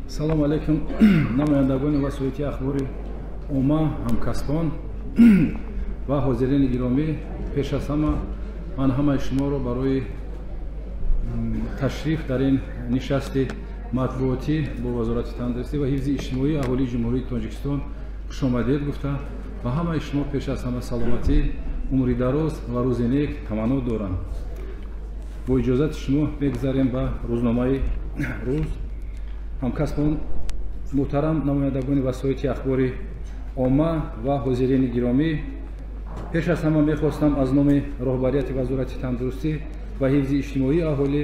Салому алейкум, намояндагони васоити ахбори омма, ҳамкасбон ва ҳозирини гиромӣ. Пеш аз ҳама ман ҳамаи шуморо барои ташриф дар ин нишасти матбуотӣ бо Вазорати тандурустӣ ва ҳифзи иҷтимоии аҳолии Ҷумҳурии Тоҷикистон хушомадед гуфта ва ҳамаи шумо пеш аз ҳама саломатӣ, умри дароз ва рӯзи нек таманно дорам. Бо иҷозати шумо мегузарем ба рӯзномаи рӯз. Ҳамкасбон муҳтарам, намояндагони васоити ахбори омма ва ҳозирини гиромӣ, пеш аз ҳама мехостам аз номи роҳбарияти Вазорати тандурустӣ ва ҳифзи иҷтимоии аҳолӣ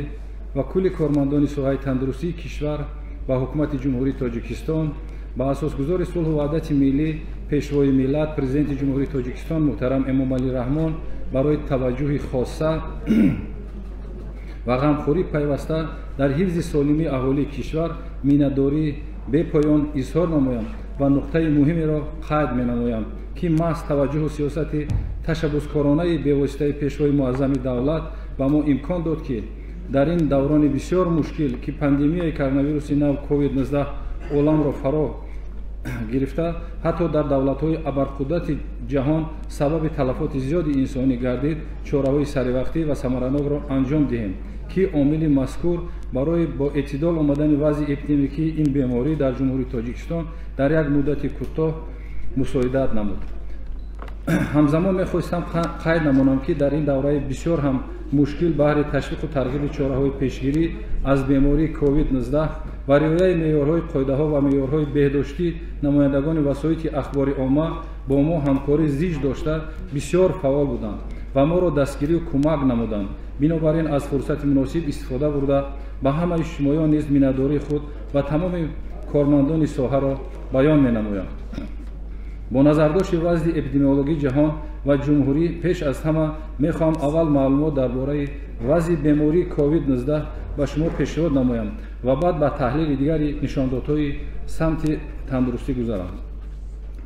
ва кулли кормандони соҳаи тандурустии кишвар ба Ҳукумати Ҷумҳурии Тоҷикистон, ба асосгузори сулҳу ваҳдати миллӣ, Пешвои миллат, Президенти Ҷумҳурии Тоҷикистон муҳтарам Эмомалӣ Раҳмон барои таваҷҷӯҳи хоса ва ғамхории пайваста дар ҳифзи солимии аҳолии кишвар миннатдории бепоён изҳор намоям ва нуқтаи муҳимеро қайд менамоям, ки маҳз таваҷҷӯҳу сиёсати ташаббускоронаи бевоситаи Пешвои муаззами давлат ба мо имкон дод, ки дар ин даврони бисёр мушкил, ки пандемияи коронавируси нав COVID-19 оламро фаро гирифта, ҳатто дар давлатҳои абарқудрати ҷаҳон сабаби талафоти зиёди инсонӣ гардид, чораҳои саривақтӣ ва самаранокро анҷом диҳем, ки омили мазкур барои бо эътидол омадани вазъи эпидемикии ин беморӣ дар Ҷумҳурии Тоҷикистон дар як муддати кӯтоҳ мусоидат намуд. Ҳамзамон мехостам қайд намонам, ки дар ин давраи бисёр ҳам мушкил баҳри ташвиқу тарғиби чораҳои пешгирӣ аз бемории COVID-19 ва риояи меъёрҳои қоидаҳо ва меъёрҳои беҳдоштӣ намояндагони васоити ахбори омма бо мо ҳамкорӣ зич дошта бисёр фаъол буданд ва моро дастгирию кӯмак намуданд. Бинобар ин аз фурсати муносиб истифода бурда ба ҳамаи шумоён низ миннатдории худ ва тамоми кормандони соҳаро баён менамоям. Бо назардошти вазъи эпидемиологии ҷаҳон ва ҷумҳурӣ пеш аз ҳама мехоҳам аввал маълумот дар бораи вазъи бемории COVID-19 ба шумо пешниҳод намоям ва баъд ба таҳлили дигари нишондодҳои самти тандурустӣ гузарам.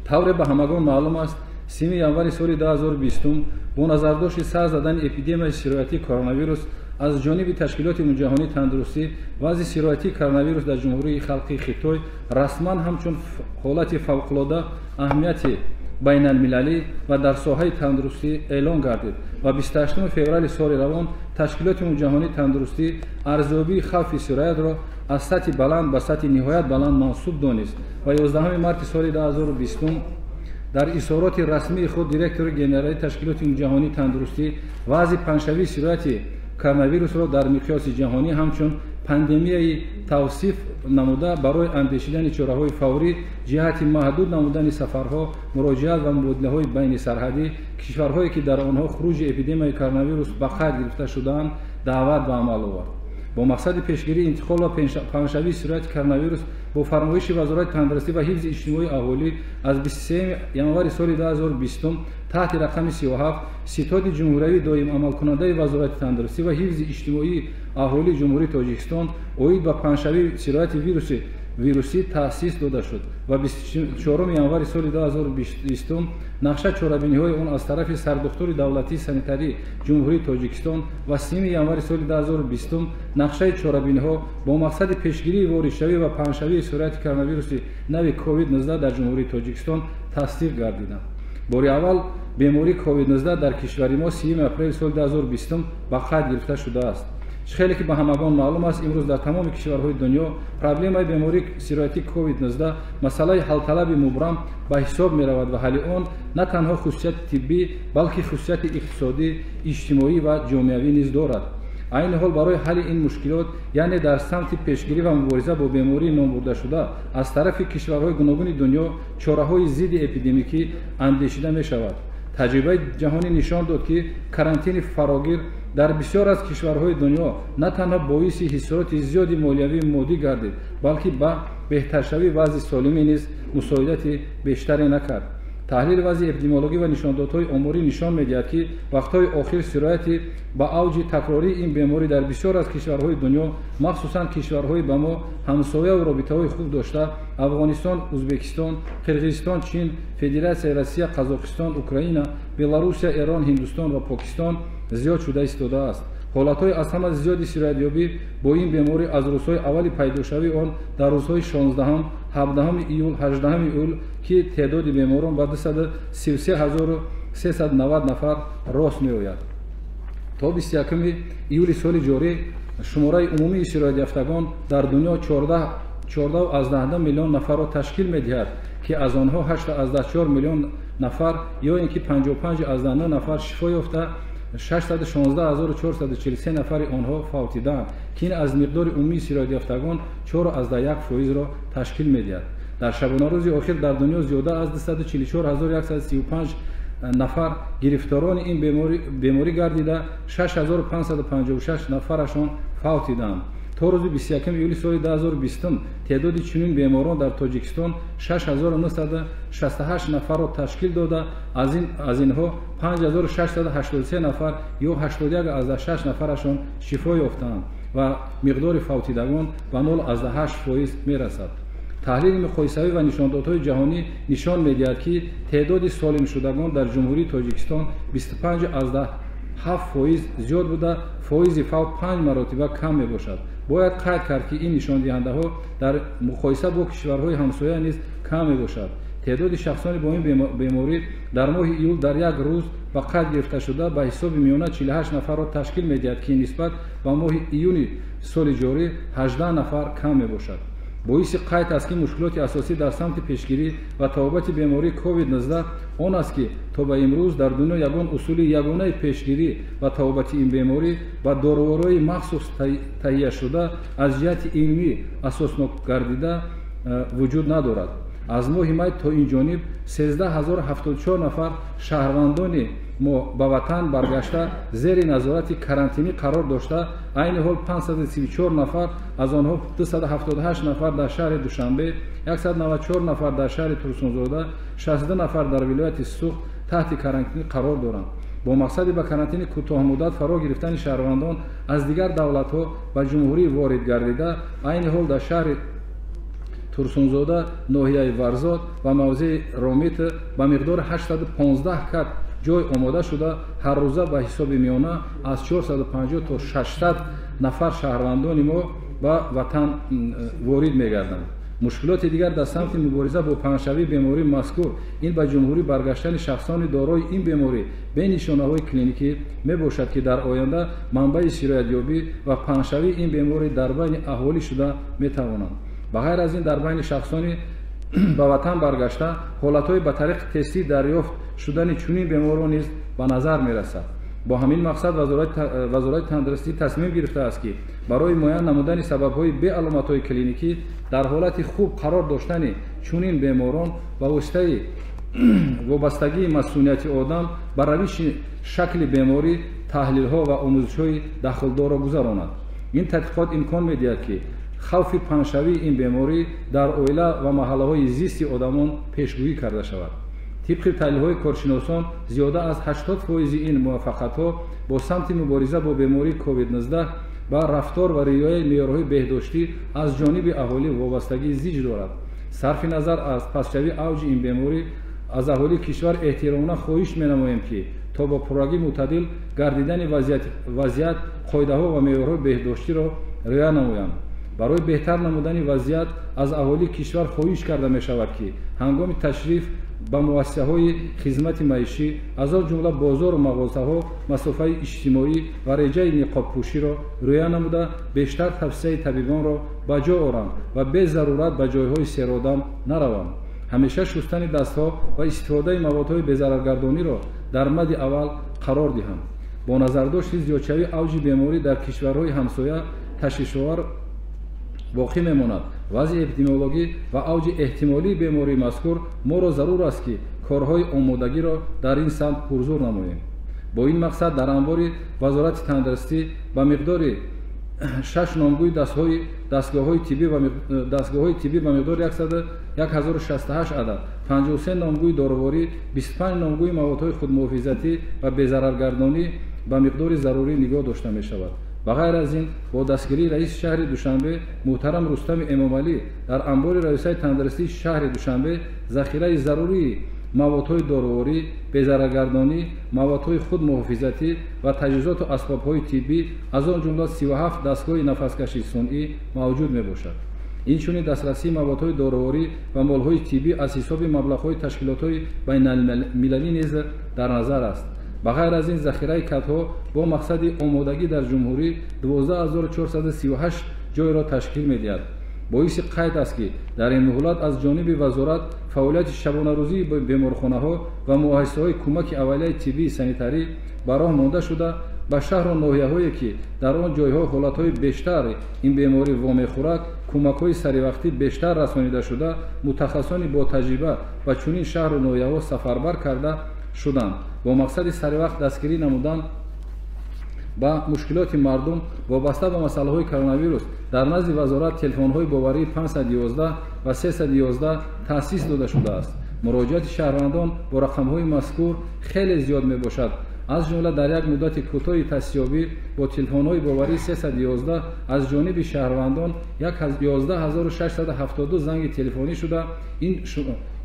Тавре ба ҳамагон маълум аст, 3 январи соли 2020 бо назардошти сар задани эпидемияи сироятии коронавирус аз ҷониби Ташкилоти Ҷаҳонии тандурустӣ вазъи сироятии коронавирус дар Ҷумҳурии Халқии Хитой расман ҳамчун ҳолати фавқулода аҳамияти байналмилалӣ ва дар соҳаи тандурустӣ эълон гардид ва 28 феврали соли равон Ташкилоти Ҷаҳонии тандурустӣ арзёбии хавфи сироятро аз сатҳи баланд ба сатҳи ниҳоят баланд мансуб донист ва 11 марти соли 2020 дар изҳороти расмии худ директори генералии Ташкилоти Ҷаҳонии тандурустӣ вазъи паҳншавии сирояти коронавирусро дар миқёси ҷаҳонӣ ҳамчун пандемияи тавсиф намуда барои андешидани чораҳои фаврӣ ҷиҳати маҳдуд намудани сафарҳо, муроҷиат ва мубодилаҳои байни сарҳадӣ кишварҳое, ки дар онҳо хуруҷи эпидемияи коронавирус ба қайд гирифта шудаанд, даъват ба амал овард. Бо мақсади пешгирии интиқол ва паҳншавии сирояти коронавирус бо фармоиши Вазорати тандурустӣ ва ҳифзи иҷтимоии аҳолӣ аз 23 январи соли 2020 таҳти рақами 37 Ситоди ҷумҳуриявии доимамалкунандаи Вазорати тандурустӣ ва ҳифзи иҷтимоии аҳолии Ҷумҳурии Тоҷикистон оид ба паҳншавии сирояти вирусӣ таъсис дода шуд ва 24 январи соли 2020 нақша чорабиниҳои он аз тарафи сардухтури давлатии санитарии Ҷумҳурии Тоҷикистон ва 3 январи соли 2020 нақшаи чорабиниҳо бо мақсади пешгирии воридшавӣ ва паҳншавии сирояти коронавируси нави COVID-19 дар Ҷумҳурии Тоҷикистон тасдиқ гардиданд. Бори аввал бемории COVID-19 дар кишвари мо 3 апрели соли 2020 ба қайд гирифта шудааст. Хеле ки ба ҳамагон маълум аст, имрӯз дар тамоми кишварҳои дунё проблемаи бемории сироятии COVID-19 масъалаи ҳалталаби мубрам ба ҳисоб меравад ва ҳалли он на танҳо хусусияти тиббӣ, балки хусусияти иқтисодӣ, иҷтимоӣ ва ҷомеавӣ низ дорад. Айни ҳол барои ҳалли ин мушкилот, яъне дар самти пешгирӣ ва мубориза бо бемории номбурдашуда аз тарафи кишварҳои гуногуни дунё чораҳои зидди эпидемикӣ андешида мешавад. Таҷрибаи ҷаҳонӣ нишон дод, ки карантини фарогир дар бисёр аз кишварҳои дунё на танҳо боиси ҳиссиёти зиёди молиявию моддӣ гардид, балки ба беҳтаршавии вазъи солимӣ низ мусоидати бештаре накард. Таҳлили вазъи эпидемиологӣ ва нишондодҳои оморӣ нишон медиҳад, ки вақтҳои охир сирояти ба авҷи такрории ин беморӣ дар бисёр аз кишварҳои дунё, махсусан кишварҳои ба мо ҳамсояву робитаҳои хуб дошта Афғонистон, Ӯзбекистон, Қирғизистон, Чин, Федератсияи Россия, Қазоқистон, Украина, Беларусия, Эрон, Ҳиндустон ва Покистон зиёд шуда истодааст. Ҳолатҳои аз ҳама зиёди сироятёбӣ бо ин беморӣ аз рӯзҳои аввали пайдошавии он дар рӯзҳои 16, 17 июл, 18 июл, ки теъдоди беморон ба 233 390 нафар рост меояд. То 21 июли соли ҷорӣ шумораи умумии сироятёфтагон дар дунё 14,1 миллион нафарро ташкил медиҳад, ки аз онҳо 8,4 миллион нафар ё ин ки 55,9 нафар шифо ёфта, 616 443 нафари онҳо фавтидаанд, ки ин аз миқдори умумии сироятёфтагон 4,1 фоизро ташкил медиҳад. Дар шабонарӯзи охир дар дунё зиёда аз 244 135 нафар гирифторони ин беморӣ гардида, 6556 нафарашон фавтидаанд. То рӯзи 21 июли соли 2020 теъдоди чунин беморон дар Тоҷикистон 6968 нафарро ташкил дода, аз инҳо 5683 нафар ё 81,6 нафарашон шифо ёфтаанд ва миқдори фавтидагон ба 0,8 фоиз мерасад. Таҳлили муқоисавӣ ва нишондодҳои ҷаҳонӣ нишон медиҳад, ки теъдоди солимшудагон дар Ҷумҳурии Тоҷикистон 25,7 фоиз зиёд буда, фоизи фавт панҷ маротиба кам мебошад. Бояд қайд кард, ки ин нишондиҳандаҳо дар муқоиса бо кишварҳои ҳамсоя низ кам мебошад. Теъдоди шахсони бо ин беморӣ дар моҳи июл дар як рӯз ба қайд гирифташуда ба ҳисоби миёна 48 нафарро ташкил медиҳад, ки нисбат ба моҳи июни соли ҷорӣ 18 нафар кам мебошад. Боиси қайд аст, ки мушкилоти асосӣ дар самти пешгирӣ ва табобати бемории COVID-19 он аст, ки то ба имрӯз дар дунё ягон усули ягонаи пешгирӣ ва табобати ин беморӣ ва доруворҳои махсус таҳияшуда, аз ҷиҳати илмӣ асоснок гардида вуҷуд надорад. Аз моҳи май то ин ҷониб 13 074 нафар шаҳрвандони мо ба ватан баргашта, зери назорати карантинӣ қарор дошта, айни ҳол 534 нафар, аз онҳо 278 нафар дар шаҳри Душанбе, 194 нафар дар шаҳри Турсунзода, 62 нафар дар вилояти Суғд таҳти карантин қарор доранд. Бо мақсади ба карантини кӯтоҳмуддат фаро гирифтани шаҳрвандон аз дигар давлатҳо ба ҷумҳурӣ ворид гардида, айни ҳол дар шаҳри Турсунзода, ноҳияи Варзод ва мавзеи Ромит ба миқдори 815 кат ҷой омода шуда, ҳаррӯза ба ҳисоби миёна аз 450 то 600 нафар шаҳрвандони мо ба ватан ворид мегарданд. Мушкилоти дигар дар самти мубориза бо паҳншавии бемории мазкур ин ба ҷумҳурӣ баргаштани шахсони дорои ин беморӣ бе нишонаҳои клиникӣ мебошад, ки дар оянда манбаи сироятёбӣ ва паҳншавии ин беморӣ дар байни аҳолӣ шуда метавонанд. Ба ғайр аз ин, дар байни шахсони ба ватан баргашта ҳолатҳои ба тариқи тестӣ дарёфт шудани чунин беморон низ ба назар мерасад. Бо ҳамин мақсад Вазорати тандурустӣ тасмим гирифтааст, ки барои муайян намудани сабабҳои беаломатҳои клиникӣ дар ҳолати хуб қарор доштани чунин беморон ба воситаи вобастагии масунияти одам ба равиши шакли беморӣ таҳлилҳо ва омӯзишҳои дахлдорро гузаронад. Ин тадқиқот имкон медиҳад, ки хавфи паҳншавии ин беморӣ дар оила ва маҳаллаҳои зисти одамон пешгӯӣ карда шавад. Тибқи таҳлилҳои коршиносон, зиёда аз 80 фоизи ин муваффақиятҳо бо самти мубориза бо бемории COVID-19 ба рафтор ва риояи меъёрҳои беҳдоштӣ аз ҷониби аҳолӣ вобастагии зич дорад. Сарфи назар аз пастшавии авҷи ин беморӣ, аз аҳолии кишвар эҳтиромона хоҳиш менамоем, ки то ба пуррагӣ мӯътадил гардидани вазъият қоидаҳо ва меъёрҳои беҳдоштиро риоя намоянд. Барои беҳтар намудани вазъият аз аҳолии кишвар хоҳиш карда мешавад, ки ҳангоми ташриф ба муассисаҳои хизмати маишӣ, аз он ҷумла бозору мағозаҳо, масофаи иҷтимоӣ ва реҷаи ниқобпӯширо риоя намуда, бештар тавсияи табибонро ба ҷо оранд ва безарурат ба ҷойҳои серодам нараванд. Ҳамеша шустани дастҳо ва истифодаи маводҳои безараргардониро дар мади аввал қарор диҳанд. Бо назардошти зиёдшавии авҷи беморӣ дар кишварҳои ҳамсоя ташвишовар боқӣ мемонад вазъи эпидемиологӣ ва авҷи эҳтимолии бемории мазкур, моро зарур аст, ки корҳои омодагиро дар ин самт пурзур намоем. Бо ин мақсад дар анбори Вазорати тандурустӣ ба миқдори шаш номгӯи дастгоҳҳои тиббӣ ба миқдори 1068 адад, 53 номгӯи доруворӣ, 25 номгӯи маводҳои худмуҳофизатӣ ва безараргардонӣ ба миқдори зарурӣ нигоҳ дошта мешавад. Ба ғайр аз ин, бо дастгирии раиси шаҳри Душанбе муҳтарам Рустами Эмомалӣ дар анбори Раёсати тандурустии шаҳри Душанбе захираи зарурии маводҳои доруворӣ, безараргардонӣ, маводҳои худмуҳофизатӣ ва таҷҳизоту асбобҳои тиббӣ, аз он ҷумла 37 дастгоҳи нафаскашии сунъӣ мавҷуд мебошад. Инчунин дастрасии маводҳои доруворӣ ва молҳои тиббӣ аз ҳисоби маблағҳои ташкилотҳои байналмилалӣ низ дар назар аст. Ба ғайр аз ин, захираи кадҳо бо мақсади омодагӣ дар ҷумҳурӣ 12438 ҷойро ташкил медиҳад. Боиси қайд аст, ки дар ин муҳлат аз ҷониби вазорат фаъолияти шабонарӯзии беморхонаҳо ва муассисаҳои кӯмаки аввалияи тиббии санитарӣ ба роҳ монда шуда, ба шаҳру ноҳияҳое, ки дар он ҷойҳо ҳолатҳои бештари ин беморӣ вомехӯрад, кӯмакҳои саривақтӣ бештар расонида шуда, мутахассисони ботаҷриба ба чунин шаҳру ноҳияҳо сафарбар карда шуданд. Бо мақсади саривақт дастгирӣ намудан ба мушкилоти мардум вобаста ба масъалаҳои коронавирус дар назди вазорат телефонҳои боварии 511 ва 311 таъсис дода шудааст. Муроҷиати шаҳрвандон бо рақамҳои мазкур хеле зиёд мебошад. Аз ҷумла дар як муддати кӯтоҳи таъсисёбӣ бо телефонҳои боварии 311 аз ҷониби шаҳрвандон 11672 занги телефонӣ шуда,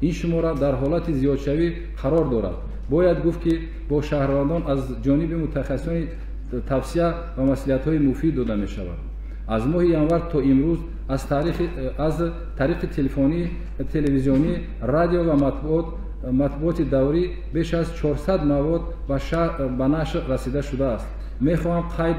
ин шумора дар ҳолати зиёдшавӣ қарор дорад. Бояд гуфт, ки бо шаҳрвандон аз ҷониби мутахассисони тавсия ва маслиҳатҳои муфид дода мешавад. Аз моҳи январ то имрӯз аз тариқи телефонӣ, телевизионӣ, радио ва матбуоти даврӣ беш аз 400 мавод ба нашр расида шудааст. Мехоҳам қайд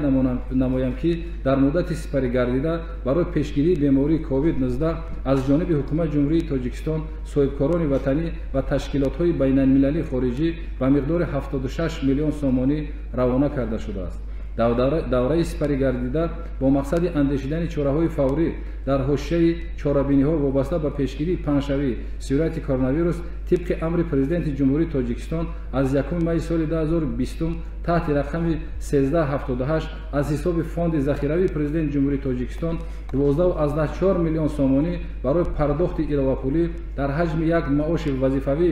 намоям, ки дар муддати сипаригардида барои пешгирии бемории COVID-19 аз ҷониби ҳукумати Ҷумҳурии Тоҷикистон, соҳибкорони ватанӣ ва ташкилотҳои байналмилалии хориҷӣ ба миқдори 76 миллион сомонӣ равона карда шудааст. Давраи сипаригардида бо мақсади андешидани чораҳои фаврӣ дар ҳошияи чорабиниҳо вобаста ба пешгирии паҳншавии сирояти коронавирус тибқи амри Президенти Ҷумҳурии Тоҷикистон аз 1 майи соли 2020 таҳти рақами 1378 аз ҳисоби фонди захиравии Президенти Ҷумҳурии Тоҷикистон 12,4 миллион сомонӣ барои пардохти иловапулӣ дар ҳаҷми як маоши вазифавӣ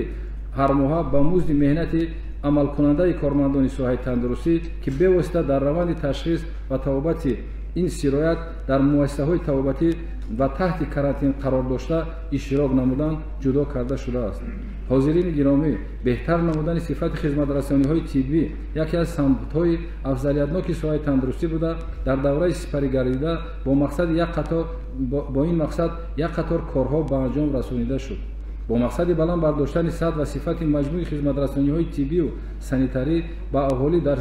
ҳармоҳа ба музди меҳнати амалкунандаи кормандони соҳаи тандурустӣ, ки бевосита дар раванди ташхис ва табобати ин сироят дар муассисаҳои табобатӣ ва таҳти карантин қарор дошта иштирок намудан ҷудо карда шудааст. Ҳозирини гиромӣ, беҳтар намудани сифати хизматрасониҳои тиббӣ яке аз самтҳои афзалиятноки соҳаи тандурустӣ буда, дар давраи сипаригардида бо ин мақсад як қатор корҳо ба анҷом расонида шуд. Бо мақсади баланд бардоштани сатҳ ва сифати маҷмӯи хизматрасониҳои тиббию санитарӣ ба аҳолӣ дар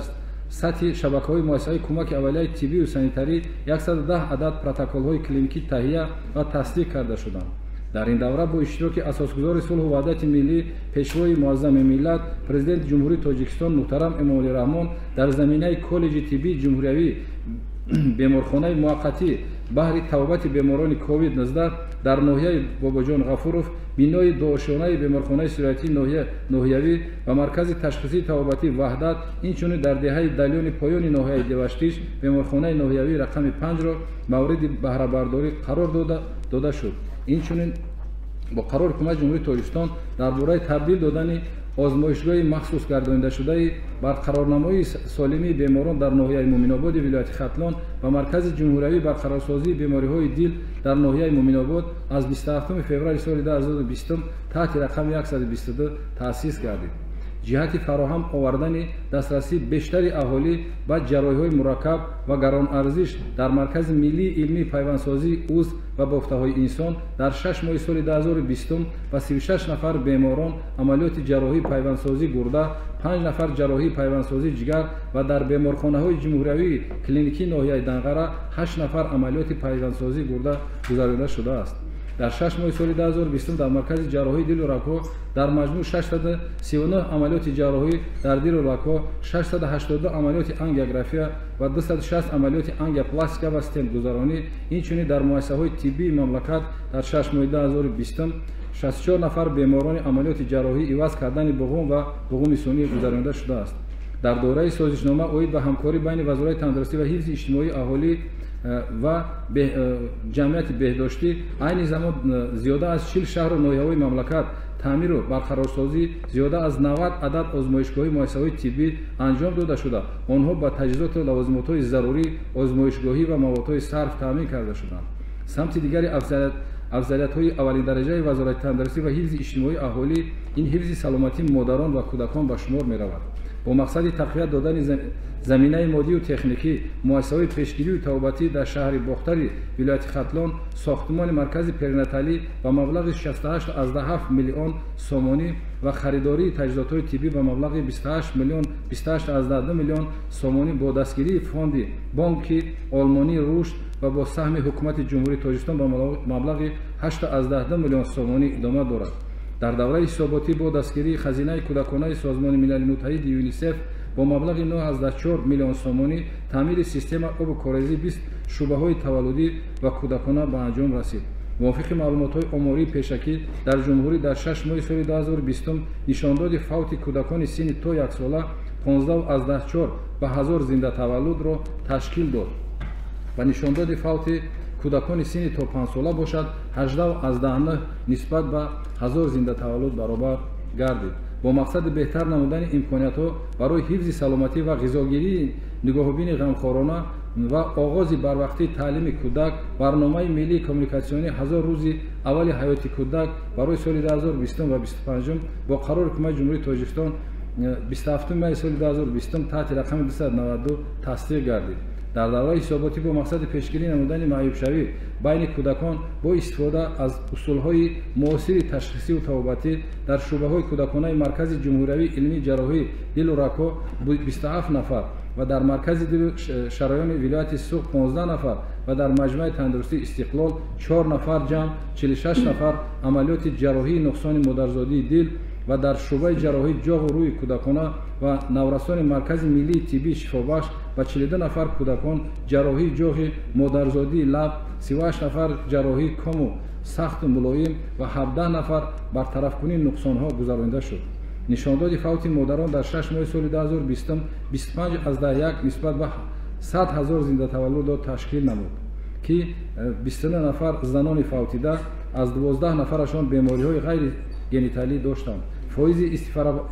сатҳи шабакаҳои муассисаҳои кӯмаки аввалияи тиббию санитарӣ 110 адад протоколҳои клиникӣ таҳия ва тасдиқ карда шуданд. Дар ин давра бо иштироки асосгузори сулҳу ваҳдати миллӣ, пешвои муаззами миллат, Президенти Ҷумҳурии Тоҷикистон муҳтарам Эмомалӣ Раҳмон дар заминаи коллеҷи тиббии ҷумҳуриявӣ беморхонаи муваққатӣ баҳри табобати беморони COVID-19 дар ноҳияи Бобоҷон Ғафуров, бинои дуошёнаи беморхонаи сироятии ноҳиявӣ ва маркази ташхисии табобатии Ваҳдат, инчунин дар деҳаи Далёни поёни ноҳияи Деваштич беморхонаи ноҳиявии рақами 5-ро мавриди баҳрабардорӣ қарор дода шуд. Инчунин бо қарори Ҳукумати Ҷумҳурии Тоҷикистон дар бораи табдил додани озмоишгоҳи махсус гардонидашудаи барқарорнамоии солимии беморон дар ноҳияи Муминободи вилояти Хатлон ва маркази ҷумҳуриявии барқарорсозии бемориҳои дил дар ноҳияи Муминобод аз 27 феврали соли 2020 таҳти рақами 122 таъсис гардид. Ҷиҳати фароҳам овардани дастрасии бештари аҳолӣ ба ҷарроҳиҳои мураккаб ва гаронарзиш дар Маркази миллии илмии пайвандсозии узв ва бофтаҳои инсон дар 6 моҳи соли 2020 ба 36 нафар беморон амалиёти ҷарроҳии пайвандсозии гурда, 5 нафар ҷарроҳии пайвандсозии ҷигар ва дар беморхонаҳои ҷумҳуриявии клиникии ноҳияи Данғара 8 нафар амалиёти пайвандсозии гурда гузаронида шудааст. Дар 6 моҳи соли 2020 дар маркази ҷарроҳии дилу рагҳо дар маҷмӯъ 639 амалиёти ҷарроҳӣ дар дилу рагҳо, 682 амалиёти ангиография ва 260 амалиёти ангиопластика ва стентгузаронӣ, инчунин дар муассисаҳои тиббии мамлакат дар 6 моҳи 2020 64 нафар беморони амалиёти ҷарроҳӣ иваз кардани буғум ва буғуми сунъӣ гузаронида шудааст. Дар доираи созишнома оид ба ҳамкорӣ байни Вазорати тандурустӣ ва ҳифзи иҷтимоии аҳолӣ ва ҷамъияти беҳдоштӣ айни замон зиёда аз 40 шаҳру ноҳияҳои мамлакат таъмиру барқарорсозӣ зиёда аз 90 адад озмоишгоҳи муассисаҳои тиббӣ анҷом дода шуда, онҳо ба таҷҳизоту лавозимотҳои зарурӣ, озмоишгоҳӣ ва маводҳои сарф таъмин карда шуданд. Самти дигари Афзалиятҳои аввалиндараҷаи Вазорати тандурустӣ ва ҳифзи иҷтимоии аҳолӣ ин ҳифзи саломатии модарон ва кӯдакон ба шумор меравад. Бо мақсади тақвият додани заминаи моддию техникӣ муассисаҳои пешгирию табобатӣ дар шаҳри Бохтари вилояти Хатлон сохтмони маркази перинаталӣ ба маблағи 68,7 миллион сомонӣ ва харидории таҷҳизотҳои тиббӣ ба маблағи 28,2 миллион сомонӣ бо дастгирии фонди Бонки Олмонии Рушд ва бо саҳми Ҳукумати Ҷумҳурии Тоҷикистон ба маблағи 8,2 миллион сомонӣ идома дорад. Дар давраи ҳисоботӣ бо дастгирии хазинаи кӯдаконаи Созмони Милали Муттаҳиди ЮНИСЕФ бо маблағи 9,4 миллион сомонӣ таъмири система обу корезӣ 20 шӯъбаҳои таваллудӣ ва кӯдакона ба анҷом расид. Мувофиқи маълумотҳои омории пешакӣ дар ҷумҳурӣ дар 6 моҳи соли 2020 нишондоди фавти кӯдакони синни то яксола 15,4 ба 1000 зиндатаваллудро ташкил дод ва нишондоди фавти кӯдакони синни то 5 сола бошад 18,9 нисбат ба 1000 зиндатаваллуд баробар гардид. Бо мақсади беҳтар намудани имкониятҳо барои ҳифзи саломатӣ ва ғизогирии нигоҳубини ғамхорона ва оғози барвақтии таълими кӯдак барномаи миллии коммуникатсионии 1000 рӯзи аввали ҳаёти кӯдак барои соли 2020 ва 2025 бо қарори Ҳукумати Ҷумҳурии Тоҷикистон 27 майи соли 2020 таҳти рақами 292 тасдиқ гардид. Дар давраи ҳисоботӣ бо мақсади пешгирӣ намудани маъюбшавӣ байни кӯдакон бо истифода аз усулҳои муосири ташхисиву табобатӣ дар шӯъбаҳои кӯдаконаи Маркази ҷумҳуриявии илмии ҷарроҳии дилу рагҳо 27 нафар ва дар Маркази дилу шараёни вилояти Суғд 15 нафар ва дар маҷмӯаи тандурустии Истиқлол 4 нафар, ҷамъ 46 нафар амалиёти ҷарроҳии нуқсони модарзодии дил ва дар шӯъбаи ҷарроҳии ҷоғу рӯи кӯдакона ва наврасони Маркази миллии тиббии шифобахш ба 42 нафар кӯдакон ҷарроҳии ҷоғи модарзодии лаб, 38 нафар ҷарроҳии кому сахту мулоим ва 17 нафар бартарафкунии нуқсонҳо гузаронида шуд. Нишондоди фавти модарон дар 6 моҳи соли 2020 25,1 нисбат ба 100 ҳазор зиндатаваллудро ташкил намуд, ки 29 нафар занони фавтида аз 12 нафарашон бемориҳои ғайригениталӣ доштанд. Фоизи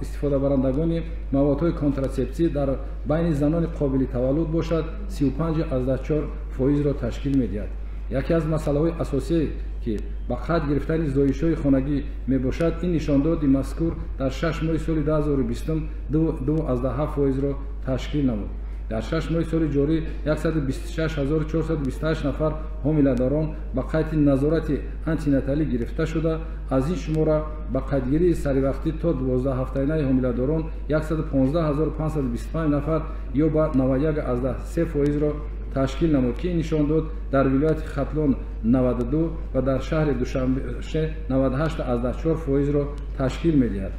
истифодабарандагони маводҳои контратсепсӣ дар байни занони қобили таваллуд бошад 35,4 фоизро ташкил медиҳад. Яке аз масъалаҳои асосие ки ба қайд гирифтани зоишҳои хонагӣ мебошад, ин нишондоди мазкур дар 6 моҳи соли 2020 2,7 фоизро ташкил намуд. Дар 6 моҳи соли ҷорӣ 126428 нафар ҳомиладорон ба қайди назорати антинаталӣ гирифта шуда, аз ин шумора ба қайдгирии саривақтӣ то 12 ҳафтаинаи ҳомиладорон 115525 нафар ё ба 91,3 фоизро ташкил намуд, ки ин нишондод дар вилояти Хатлон 92 ва дар шаҳри Душанбе 98,4 фоизро ташкил медиҳад.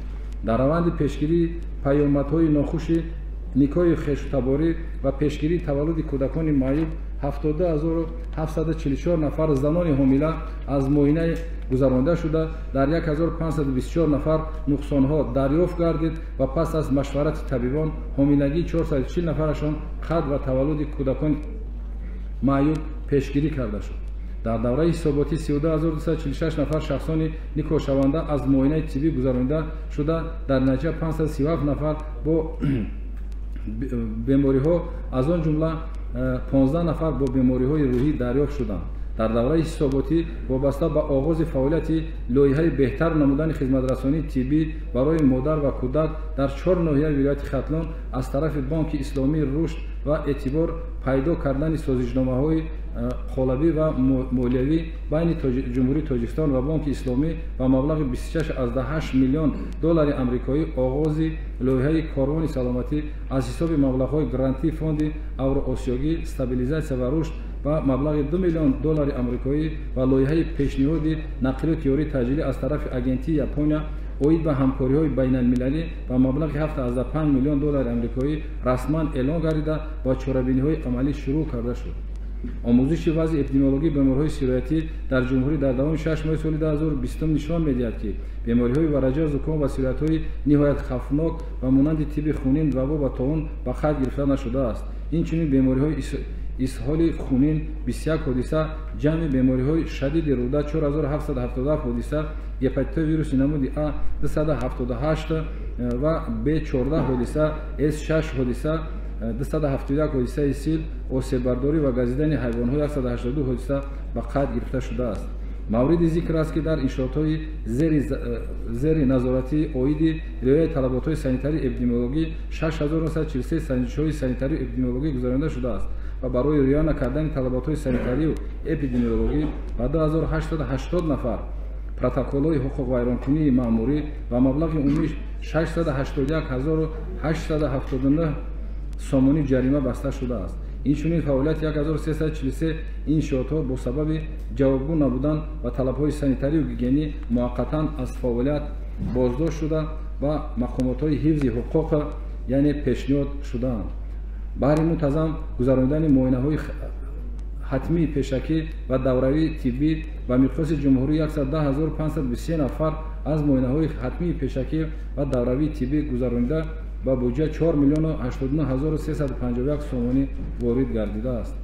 Дар раванди пешгирии паёмадҳои нохуши никоҳи хешутаборӣ ва пешгирии таваллуди кӯдакони маъюб 72744 нафар занони ҳомила аз муоина гузаронида шуда, дар 1524 нафар нуқсонҳо дарёфт гардид ва пас аз машварати табибон ҳомилагии 440 нафарашон қатъ ва таваллуди кӯдакони маъюб пешгирӣ карда шуд. Дар давраи ҳисоботӣ 32246 нафар шахсони никоҳшаванда аз муоинаи тиббӣ гузаронида шуда, дар натиҷа 537 нафар бо бемориҳо, аз он ҷумла 15 нафар бо бемориҳои рӯҳӣ дарёфт шуданд. Дар давраи ҳисоботӣ вобаста ба оғози фаъолияти лоиҳаи беҳтар намудани хизматрасонии тиббӣ барои модар ва кӯдак дар 4 ноҳияи вилояти Хатлон аз тарафи Бонки Исломии Рушд ва эътибор пайдо кардани созишномаҳои қолабӣ ва молиявӣ байни Ҷумҳурии Тоҷикистон ва Бонки Исломӣ ба маблағи 26,8 миллион доллари амрикоӣ оғози лоиҳаи корвони саломатӣ аз ҳисоби маблағҳои грантии фонди Авроосиёгӣ стабилизатсия ва рушд ба маблағи 2 миллион доллари амрикоӣ ва лоиҳаи пешниҳоди нақлиёти ёрии таъҷилӣ аз тарафи Агентии Япония оид ба ҳамкориҳои байналмилалӣ ба маблағи 7,5 миллион доллари амрикоӣ расман эълон гардида ва чорабиниҳои амалӣ шурӯъ карда шуд. Омӯзиши вазъи эпидемиологии бемориҳои сироятӣ дар ҷумҳурӣ дар давоми 6 моҳи соли 2020 нишон медиҳад, ки бемориҳои вараҷа, зуком ва сироятҳои ниҳоят хавфнок ва монанди тиби хунин, вабо ва тоун ба қайд гирифта нашудааст. Инчунин бемориҳои исҳоли хунин 21 ҳодиса, ҷамъи бемориҳои шадиди рӯда 4777 ҳодиса, гепатитои вируси намуди А 278 ва Б14 ҳодиса, С6 ҳодиса, 271 ҳодисаи сил, осеббардорӣ ва газидани ҳайвонҳо 182 ҳодиса ба қайд гирифта шудааст. Мавриди зикр аст, ки дар иншоотҳои зери назоратӣ оиди риояи талаботҳои санитарию эпидемиологӣ 6943 санҷишҳои санитарию эпидемиологӣ гузаронида шудааст ва барои риоя накардани талаботҳои санитарию эпидемиологӣ ба 2880 нафар протоколҳои ҳуқуқвайронкунии маъмурӣ ва маблағи умумии 681 879 сомонӣ ҷарима баста шудааст. Инчунин фаъолияти 1343 иншоотҳо бо сабаби ҷавобгӯ набудан ба талабҳои санитарию гигиенӣ муваққатан аз фаъолият боздошт шуда ва мақомотҳои ҳифзи ҳуқуқ, яъне, пешниҳод шудаанд. Баҳри мунтазам гузаронидани муоинаҳои ҳатмии пешакӣ ва давравии тиббӣ ба миқёси ҷумҳурӣ 110 523 нафар аз муоинаҳои ҳатмии пешакӣ ва давравии тиббӣ гузаронида, ба буҷа 4 миллиону 89 351 сомонӣ ворид гардидааст.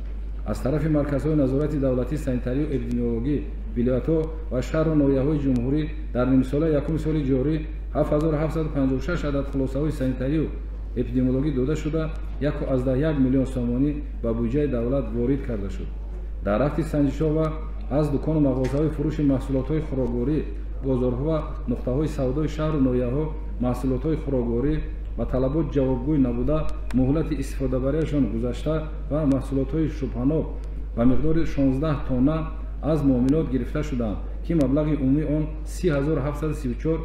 Аз тарафи марказҳои назорати давлатии санитарию эпидемиологӣ вилоятҳо ва шаҳру ноҳияҳои ҷумҳурӣ дар нимсолаи якуми соли ҷорӣ 7756 адад хулосаҳои санитарию эпидемиологӣ дода шуда, 1,1 миллион сомонӣ ба буҷаи давлат ворид карда шуд. Дар рафти санҷишҳо ва аз дукону мағозаҳои фурӯши маҳсулотҳои хӯрокворӣ, бозорҳо ва нуқтаҳои савдои шаҳру ноҳияҳо маҳсулотҳои хӯрокворӣ ба талабот ҷавобгӯй набуда, муҳлати истифодабарияшон гузашта ва маҳсулотҳои шубҳанок ба миқдори 16 тонна аз муомилот гирифта шуданд, ки маблағи умумии он 30 734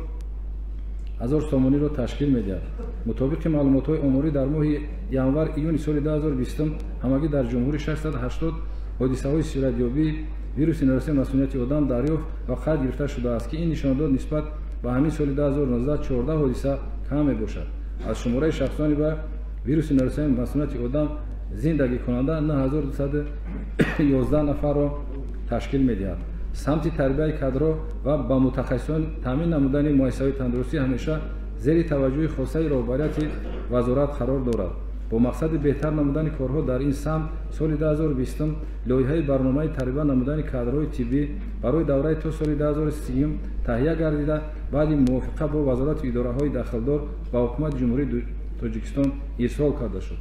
ҳазор сомониро ташкил медиҳад. Мутобиқи маълумотҳои оморӣ, дар моҳи январ июни соли 2020 ҳамагӣ дар ҷумҳурӣ 680 ҳодисаҳои сироятёбии вируси норасоии масунияти одам дарёфт ва қайд гирифта шудааст, ки ин нишондод нисбат ба ҳамин соли 2019 14 ҳодиса кам мебошад. Аз шумораи шахсони ба вируси норасоии масунияти одам зиндагикунанда 9211 нафарро ташкил медиҳад. Самти тарбияи кадрҳо ва ба мутахассисон таъмин намудани муассисаҳои тандурустӣ ҳамеша зери таваҷҷӯҳи хосаи роҳбарияти вазорат қарор дорад. Бо мақсади беҳтар намудани корҳо дар ин самт соли 2020 лоиҳаи барномаи тарбия намудани кадрҳои тиббӣ барои давраи то соли 2030 таҳия гардида, баъди мувофиқа бо вазорату идораҳои дахлдор ба Ҳукумати Ҷумҳурии Тоҷикистон ирсол карда шуд.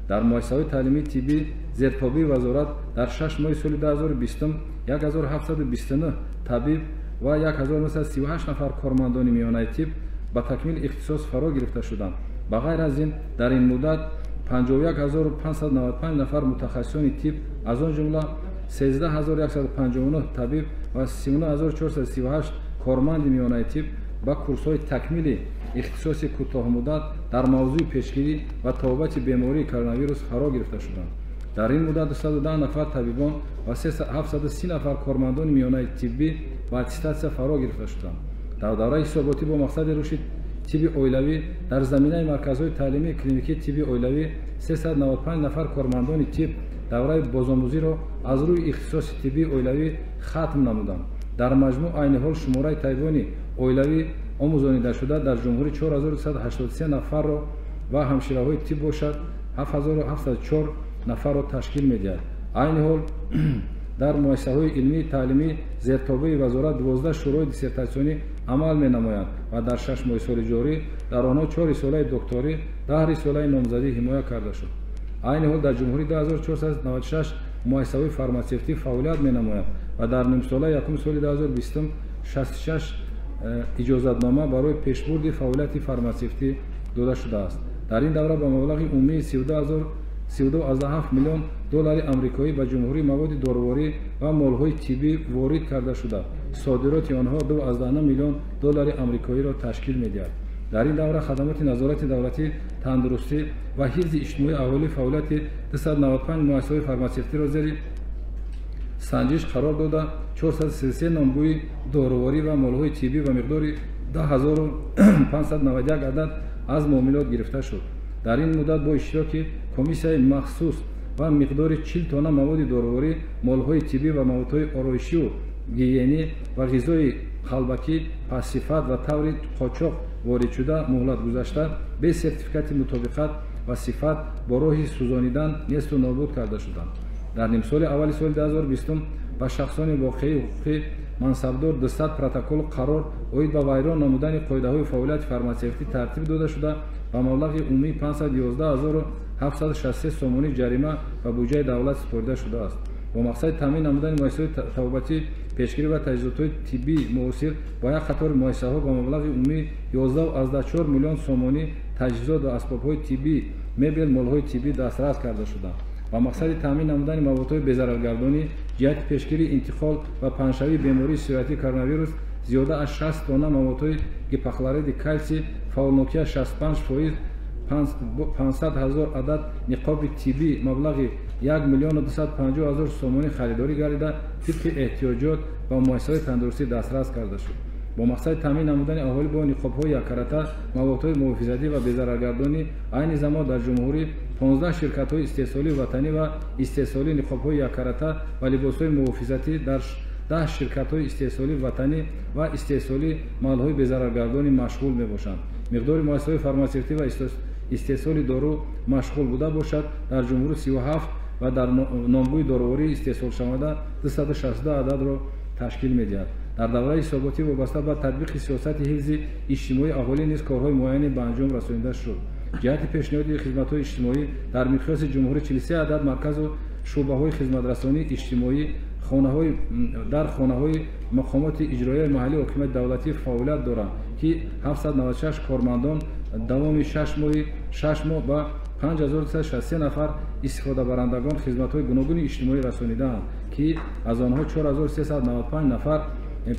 Дар муассисаҳои таълимии тиббӣ зертобеи вазорат дар 6 моҳи соли 2020 1729 табиб ва 1938 нафар кормандони миёнаи тиб ба такмили ихтисос фаро гирифта шуданд. Ба ғайр аз ин, дар ин муддат 51 595 нафар мутахассисони тиб, аз он ҷумла 13 159 табиб ва 39 438 корманди миёнаи тиб, ба курсҳои такмили ихтисоси кӯтоҳмуддат дар мавзӯи пешгирӣ ва табобати бемории коронавирус фаро гирифта шуданд. Дар ин муддат 210 нафар табибон ва 730 нафар кормандони миёнаи тиббӣ ба аттестатсия фаро гирифта шуданд. Дар давраи ҳисоботӣ бо мақсади рушди тибби оилавӣ дар заминаи марказҳои таълимии клиникии тибби оилавӣ 395 нафар кормандони тиб давраи бозомӯзиро аз рӯи ихтисоси тиббии оилавӣ хатм намуданд. Дар маҷмӯъ, айни ҳол шумораи табибони оилавӣ омӯзонидашуда дар ҷумҳурӣ 4283 нафарро ва ҳамшираҳои тиб бошад 7704 нафарро ташкил медиҳад. Айни ҳол дар муассисаҳои илмии таълимӣ зертобеи вазорат 12 шӯрои диссертатсионӣ амал менамоянд ва дар 6 моҳи соли ҷорӣ дар онҳо чор рисолаи докторӣ, 10 рисолаи номзадӣ ҳимоя карда шуд. Айни ҳол дар ҷумҳурӣ 2496 муассисаҳои фарматсевтӣ фаъолият менамоянд ва дар нимсолаи якуми соли 2020 66 иҷозатнома барои пешбурди фаъолияти фарматсевтӣ дода шудааст. Дар ин давра ба маблағи умумии 32,7 миллион доллари амрикоӣ ба ҷумҳурӣ маводи доруворӣ ва молҳои тиббӣ ворид карда шуда, содироти онҳо 2,9 миллион доллари амрикоиро ташкил медиҳад. Дар ин давра хадамоти назорати давлатии тандурустӣ ва ҳифзи иҷтимоии аҳолӣ фаъолияти 295 муассисаҳои фарматсевтиро зери санҷиш қарор дода, 433 номгӯи доруворӣ ва молҳои тиббӣ ба миқдори 10 591 адад аз муомилот гирифта шуд. Дар ин муддат бо иштироки комиссияи махсус ва миқдори 40 тонна маводи доруворӣ, молҳои тиббӣ ва маводҳои ороишию гигиенӣ ва ғизои қалбакӣ, пастсифат ва таври қочоқ воридшуда, муҳлатгузашта, бе сертификати мутобиқат ва сифат бо роҳи сӯзонидан несту нобуд карда шуданд. Дар нимсоли аввали соли 2020 ба шахсони воқеию ҳуқуқӣ мансабдор 200 протоколу қарор оид ба вайрон намудани қоидаҳои фаъолияти фарматсевтӣ тартиб дода шуда, ба маблағи умумии 511 763 сомонӣ ҷарима ба буҷаи давлат супорида шудааст. Бо мақсади таъмин намудани муассисаҳои табобатӣ пешгирӣ ва таҷҳизотҳои тиббии муосир ба як қатори муассисаҳо ба маблағи умумии 11,4 миллион сомонӣ таҷҳизот ва асбобҳои тиббӣ, мебел, молҳои тиббӣ дастрас карда шуданд. Ба мақсади таъмин намудани маводҳои безараргардонӣ ҷиҳати пешгирии интиқол ва паҳншавии бемории сироятии коронавирус зиёда аз 60 тонна маводҳои гипохлориди калсий фаъолнокия 65%, 500 ҳазор адад ниқоби тиббӣ маблағи 1 250 000 сомонӣ харидорӣ гардида, тибқи эҳтиёҷот ба муассисаҳои тандурустӣ дастрас карда шуд. Бо мақсади таъмин намудани аҳолӣ бо ниқобҳои яккарата, маводҳои муҳофизатӣ ва безараргардонӣ айни замон дар ҷумҳурӣ 15 ширкатҳои истеҳсолии ватанӣ ва истеҳсолии ниқобҳои яккарата ва либосҳои муҳофизатӣ дар 10 ширкатҳои истеҳсолии ватанӣ ва истеҳсолии малҳои безараргардонӣ машғул мебошанд. Миқдори муассисаҳои фарматсевтӣ ва истеҳсоли дору машғул буда бошад дар ҷумҳурӣ 37 ва дар номгӯи дорувории истеҳсолшаванда 262 ададро ташкил медиҳад. Дар давраи ҳисоботӣ вобаста ба татбиқи сиёсати ҳифзи иҷтимоии аҳолӣ низ корҳои муайяне ба анҷом расонида шуд. Ҷиҳати пешниҳоди хизматҳои иҷтимоӣ дар миқёси ҷумҳурӣ 43 адад марказу шӯъбаҳои хизматрасонии иҷтимоӣ дар хонаҳои мақомоти иҷроияи маҳаллии ҳокимияти давлатӣ фаъолият доранд, ки 796 кормандон давоми 6 моҳ ба 5363 нафар истифодабарандагон хизматҳои гуногуни иҷтимоӣ расонидаанд, ки аз онҳо 4395 нафар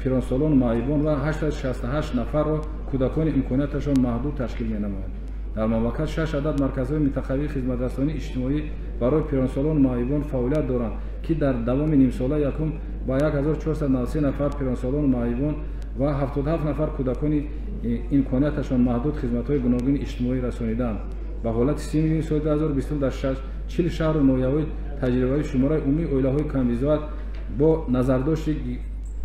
пиронсолон, маъюбон ва 868 нафарро кӯдакони имконияташон маҳдуд ташкил менамояд. Дар мамлакат 6 адад марказҳои минтақавии хизматрасонии иҷтимоӣ барои пиронсолону маъюбон фаъолият доранд, ки дар давоми нимсолаи якум ба 1493 нафар пиронсолону маъюбон ва 77 нафар кӯдакони имконияташон маҳдуд хизматҳои гуногуни иҷтимоӣ расонидаанд. Ба ҳолати 30 июни соли 2020 дар 40 шаҳру ноҳияҳои таҷрибавӣ шумораи умумии оилаҳои камбизоат бо назардошти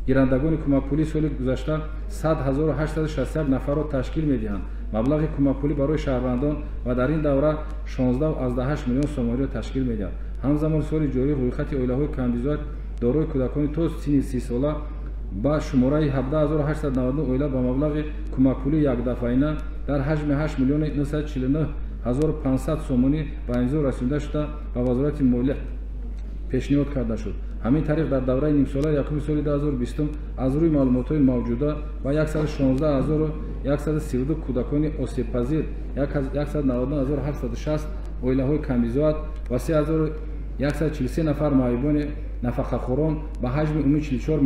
гирандагони кӯмакпулии соли гузашта 100 861 нафарро ташкил медиҳанд. Маблағи кӯмакпулӣ барои шаҳрвандон ва дар ин давра 16,8 миллион сомониро ташкил медиҳад. Ҳамзамон соли ҷорӣ рӯйхати оилаҳои камбизоат дорои кӯдакони то синни 30 сола ба шумораи 17 899 оила ба маблағи кӯмакпулии якдафъаина дар ҳаҷми 8 949 500 сомонӣ ба имзо расонида шуда, ба Вазорати молия пешниҳод карда шуд. Ҳамин тариқ, дар давраи нимсолаи якуми соли 2020 аз рӯи маълумотҳои мавҷуда ба 116 132 кӯдакони осебпазир, 199 760 оилаҳои камбизоат ва 3143 нафар маъюбони нафақахӯрон ба ҳаҷми умумии 44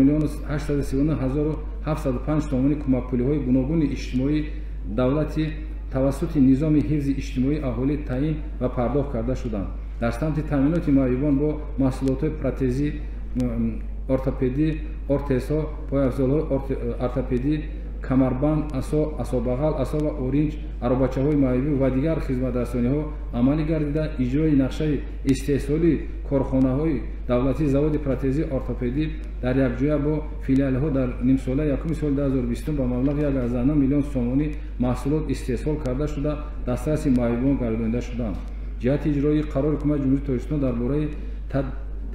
839 705 сомонӣ кӯмакпулиҳои гуногуни иҷтимоии давлатӣ тавассути низоми ҳифзи иҷтимоии аҳолӣ таъин ва пардохт карда шуданд. Дар самти таъминоти маъюбон бо маҳсулотҳои протезӣ, ортопедӣ, ортезҳо, пойафзолҳои ортопедӣ, камарбанд, асо, асобағал, асо ва оринҷ, аробачаҳои маъюбӣ ва дигар хизматрасониҳо амалӣ гардида, иҷрои нақшаи истеҳсолии корхонаҳои давлатии заводи протезӣ ортопедӣ дар якҷоя бо филиалҳо дар нимсолаи якуми соли 2020 ба маблағи 1,9 миллион сомонӣ маҳсулот истеҳсол карда шуда, дастраси маъюбон гардонида шуданд. Ҷиҳати иҷрои қарори Ҳукумати Ҷумҳурии Тоҷикистон дар бораи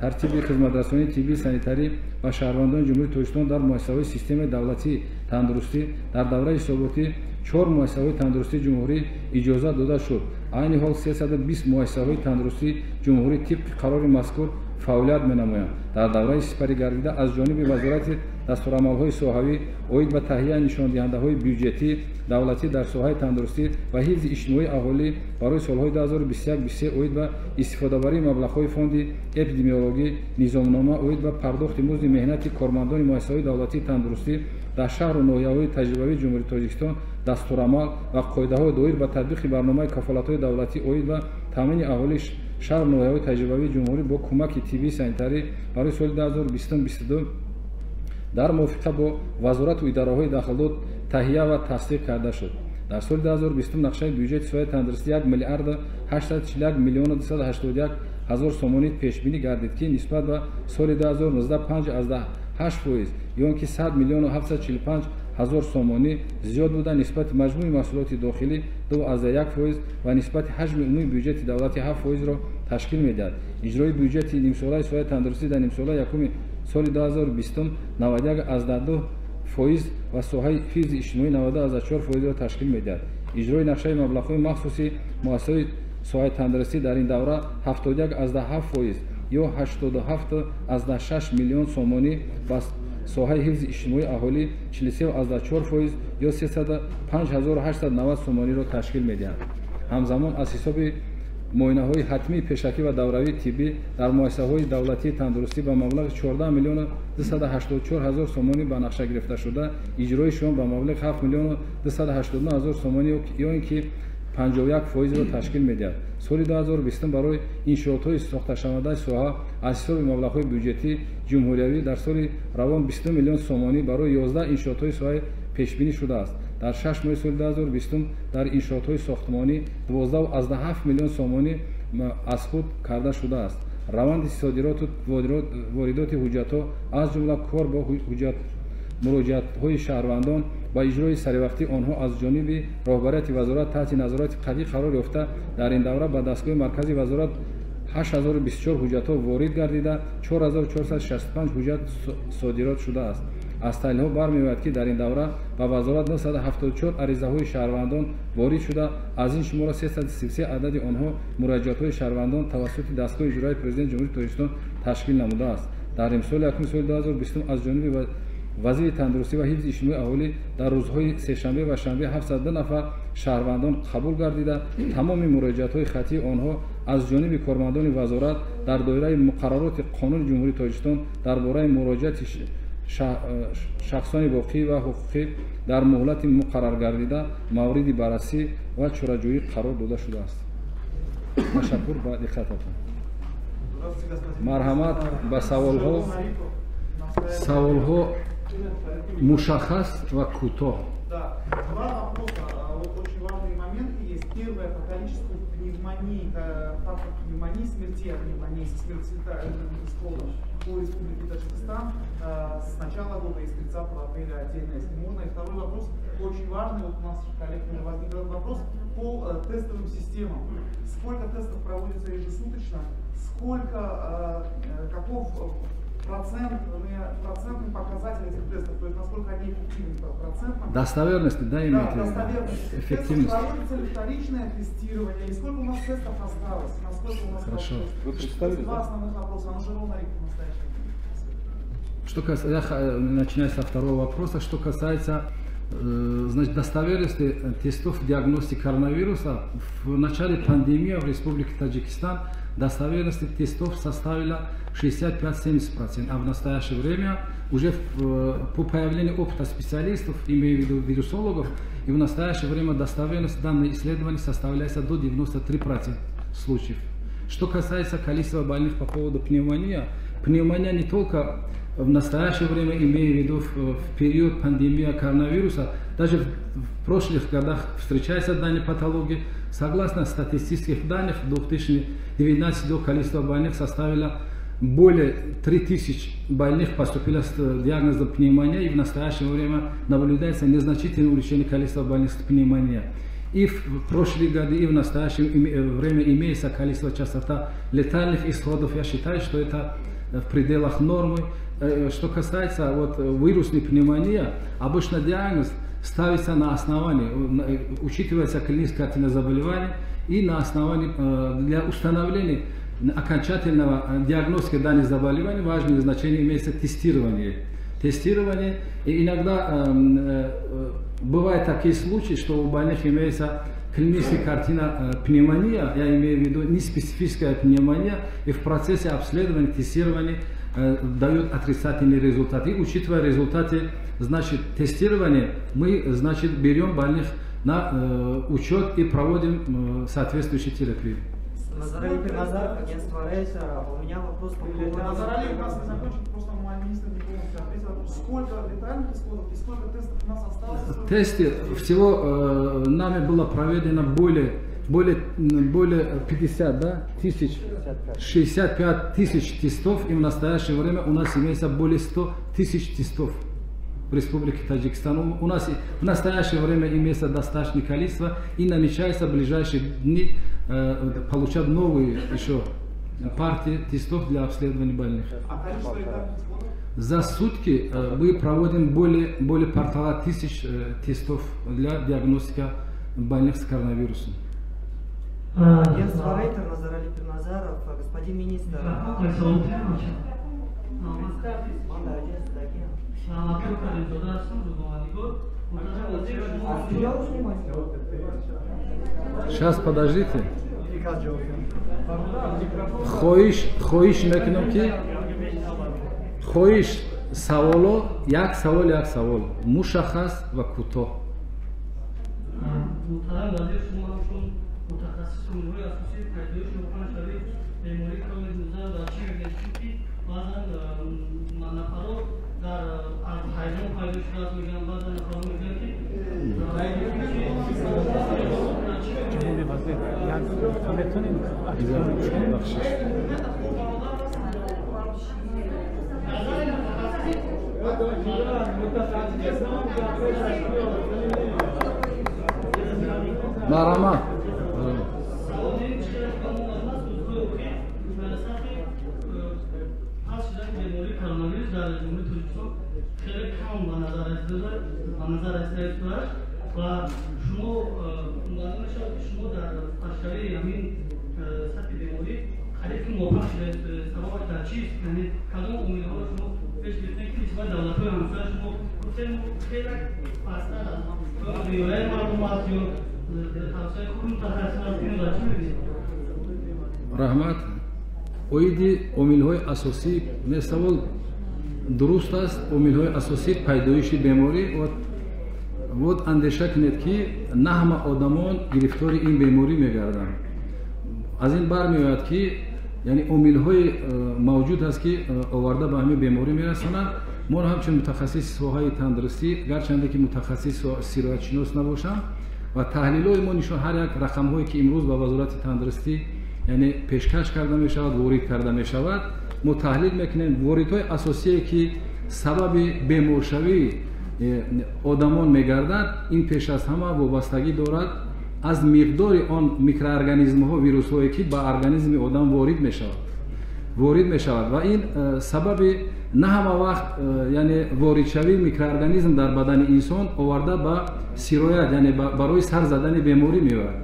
тартиби хизматрасонии тиббии санитарӣ ба шаҳрвандони Ҷумҳурии Тоҷикистон дар муассисаҳои системаи давлатии тандурустӣ дар давраи ҳисоботӣ чор муассисаҳои тандурустии ҷумҳурӣ иҷозат дода шуд. Айни ҳол 320 муассисаҳои тандурустии ҷумҳурӣ тибқи қарори мазкур фаъолият менамоянд. Дар давраи сипарӣ гардида аз ҷониби вазорати дастурамалҳои соҳавӣ оид ба таҳияи нишондиҳандаҳои бюҷетии давлатӣ дар соҳаи тандурустӣ ва ҳифзи иҷтимоии аҳолӣ барои солҳои 2021-23, оид ба истифодабарии маблағҳои фонди эпидемиологӣ, низомнома оид ба пардохти музди меҳнати кормандони муассисаҳои давлатии тандурустӣ дар шаҳру ноҳияҳои таҷрибавии Ҷумҳурии Тоҷикистон, дастурамал ва қоидаҳои доир ба татбиқи барномаи кафолатҳои давлатӣ оид ба таъмини аҳолии шаҳру ноҳияҳои таҷрибавии ҷумҳурӣ бо кӯмаки тиббии санитарӣ барои соли 2020-22 дар мувофиқа бо вазорату идораҳои дахлдор таҳия ва тасдиқ карда шуд. Дар соли 2020 нақшаи бюҷети соҳаи тандурустӣ 1 миллиарду 841 миллиону 281 ҳазор сомонӣ пешбинӣ гардид, ки нисбат ба соли 2019 5,8%, ё ин ки 100 миллиону 745 ҳазор сомонӣ зиёд буда, нисбати маҷмӯи маҳсулоти дохилӣ 2,1% ва нисбати ҳаҷми умумии бюҷети давлатӣ 7%-ро ташкил медиҳад. Иҷрои бюҷети нимсолаи соҳаи тандурустӣ дар нимсолаи якуми соли 2020 91,2% ва соҳаи ҳифзи иҷтимоӣ 92,4%-ро ташкил медиҳад. Иҷрои нақшаи маблағҳои махсуси муассисаҳои соҳаи тандурустӣ дар ин давра 71,7% ё 87,6 миллион сомонӣ ба соҳаи ҳифзи иҷтимоии аҳолӣ 43,4% ё 305 890 сомониро ташкил медиҳанд. Ҳамзамон, аз ҳисоби муоинаҳои ҳатмии пешакӣ ва давравии тиббӣ дар муассисаҳои давлатии тандурустӣ ба маблағи 14 миллиону 284 ҳазор сомонӣ ба нақша гирифта шуда, иҷрои он ба маблағи 7 миллиону 289 ҳазор сомонӣ ё ин ки 51%-ро ташкил медиҳад. Соли 2020 барои иншоотҳои сохташавандаи соҳа аз ҳисоби маблағҳои бюҷетии ҷумҳуриявӣ дар соли равон 22 миллион сомонӣ барои 11 иншоотҳои соҳа пешбинӣ шудааст. Дар 6 моҳи соли 2020 дар иншоотҳои сохтмонӣ 12,7 миллион сомонӣ аз худ карда шудааст. Раванди содироту воридоти ҳуҷҷатҳо, аз ҷумла кор бо ҳуҷҷат муроҷиатҳои шаҳрвандон ва иҷрои саривақтии онҳо аз ҷониби роҳбарияти вазорат таҳти назорати қатъӣ қарор ёфта, дар ин давра ба дастгоҳи марказии вазорат 8024 ҳуҷҷатҳо ворид гардида, 4465 ҳуҷҷат содирот шудааст. Аз таҳлилҳо бармеояд, ки дар ин давра ба вазорат 974 аризаҳои шаҳрвандон ворид шуда, аз ин шумора 333 адади онҳо муроҷиатҳои шаҳрвандон тавассути дастгоҳи иҷроияи Президенти Ҷумҳурии Тоҷикистон ташкил намудааст. Дар нимсоли якуми соли 2020 аз ҷониби вазири тандурустӣ ва ҳифзи иҷтимоии аҳолӣ дар рӯзҳои сешанбе ва шанбе 702 нафар шаҳрвандон қабул гардида, тамоми муроҷиатҳои хаттии онҳо аз ҷониби кормандони вазорат дар доираи муқаррароти Қонуни Ҷумҳурии Тоҷикистон дар бораи муроҷиати шахсони воқеӣ ва ҳуқуқӣ дар муҳлати муқарраргардида мавриди баррасӣ ва чораҷӯӣ қарор дода шудааст. Ташаккур ба диққататон. Марҳамат ба саволҳо. Саволҳо мушаххас ва кӯтоҳ. Да, два вопроса. Вот очень важные моменты есть. Первое, по количеству пневмонии, фактов пневмонии, смерти от пневмонии, смертельных исходов по Республике Таджикистан с начала года и с 30 апреля отдельно, если можно. И второй вопрос, очень важный, вот у нас коллег уже возник этот вопрос, по тестовым системам. Сколько тестов проводится ежесуточно, сколько, каков процентный показатель этих тестов, то есть насколько они эффективны по процентам. Достоверности, да, имеете? Да, достоверность. Эффективность. Тестов, проводится ли вторичное тестирование, и сколько у нас тестов осталось, насколько у нас Хорошо. Вы представили? Два основных вопроса. Анушерон Арипов, настоящий. Что касается, я начинаю со второго вопроса, что касается, значит, достоверности тестов диагностики коронавируса, в начале пандемии в Республике Таджикистан достоверность тестов составила 65-70%, а в настоящее время уже по появлению опыта специалистов, имею в виду вирусологов, и в настоящее время достоверность данных исследований составляется до 93% случаев. Что касается количества больных по поводу пневмонии, пневмония не только в настоящее время, имея в виду в период пандемии коронавируса, даже в прошлых годах встречается данные патологии. Согласно статистических данных, в 2019 году количество больных составило более 3000 больных поступило с диагнозом пневмония, и в настоящее время наблюдается незначительное увеличение количества больных с пневмонией. И в прошлые годы, и в настоящее время имеется количество, частота летальных исходов. Я считаю, что это в пределах нормы. Что касается вот вирусной пневмонии, обычно диагноз ставится на основании, учитывается клиническая картина заболевания, и на основании для установления окончательного диагностики данных заболеваний важное значение имеется тестирование. Тестирование, и иногда бывают такие случаи, что у больных имеется клиническая картина пневмония, я имею в виду неспецифическая пневмония, и в процессе обследования, тестирования дает отрицательный результат. И, учитывая результаты, значит, тестирования, мы, значит, берем больных на учет и проводим соответствующую терапию. Назарали Назаров, агентство Рейтер. У меня вопрос по поводу. Назарали, у нас не закончил, просто министр не полностью ответил. Сколько летальных исходов и сколько тестов у нас осталось? Тесты всего нами было проведено более 50, да, тысяч, 65 тысяч тестов, и в настоящее время у нас имеется более 100 тысяч тестов в Республике Таджикистан. У нас в настоящее время имеется достаточное количество, и намечается в ближайшие дни получать новые еще партии тестов для обследования больных. А количество летальных исходов? За сутки мы проводим более 1,5 тысяч тестов для диагностики больных с коронавирусом. Агентство Рейтер, Назарали Пирназаров. Господин министр. Сейчас, подождите. Хоҳиш мекунам, ки хоҳиш, саволо як савол, як савол, мушаххас ва кӯтоҳ. Муҳтарам вазир, шумо ҳамчун мутахассис омилҳои асосии пайдоиши паҳншавии бемории ковид-19 дар чӣ мебинед? Чунки баъзан нафарҳо дар аз ҳайвон пайдо шудааст мегӯянд, баъзан нафарҳо мегӯянд, ки Ҷаноби вазир, як метонем? Бахшиш. Марҳамат. Саволи ин чӣ ба мо маълум аст, рӯзҳои охир сатҳи паст шудани бемории коронавирус дар Ҷумҳурии Тоҷикистон хеле кам ба назар расида истодааст ва шумо маълум мешавад, ки шумо дар пастшавии ҳамин сатҳи беморӣ қариб ки муваффақ шудаед. Сабабаш дар чист? Яъне кадом омилҳоро шумо пеш гирифтед, ки нисбат давлатҳои ҳамсоя шумо гуфтем хеле пасттар аст? Риояи мардум аст ё тавсияи хуби мутахассисон аст? Инро дар чӣ мебинед? Раҳмат. Оиди омилҳои асосӣ не, савол дуруст аст. Омилҳои асосии пайдоиши беморӣ, вот андеша кунед, ки на ҳама одамон гирифтори ин беморӣ мегарданд. Аз ин бармеояд, ки яъне омилҳои мавҷуд аст, ки оварда ба ҳамин беморӣ мерасонанд. Мо ҳамчун мутахассиси соҳаи тандурустӣ, гарчанде ки мутахассис сироятшинос набошам, ва таҳлилҳои мо нишон, ҳар як рақамҳое, ки имрӯз ба Вазорати тандурустӣ, яъне пешкаш карда мешавад, ворид карда мешавад, мо таҳлил мекунем. Воридҳои асосие, ки сабаби беморшавии одамон мегардад, ин пеш аз ҳама вобастагӣ дорад аз миқдори он микроорганизмҳо, вирусҳое, ки ба организми одам ворид мешавад. Ва ин сабаби на ҳама вақт, яъне воридшавии микроорганизм дар бадани инсон оварда ба сироят, яъне барои сар задани беморӣ меояд.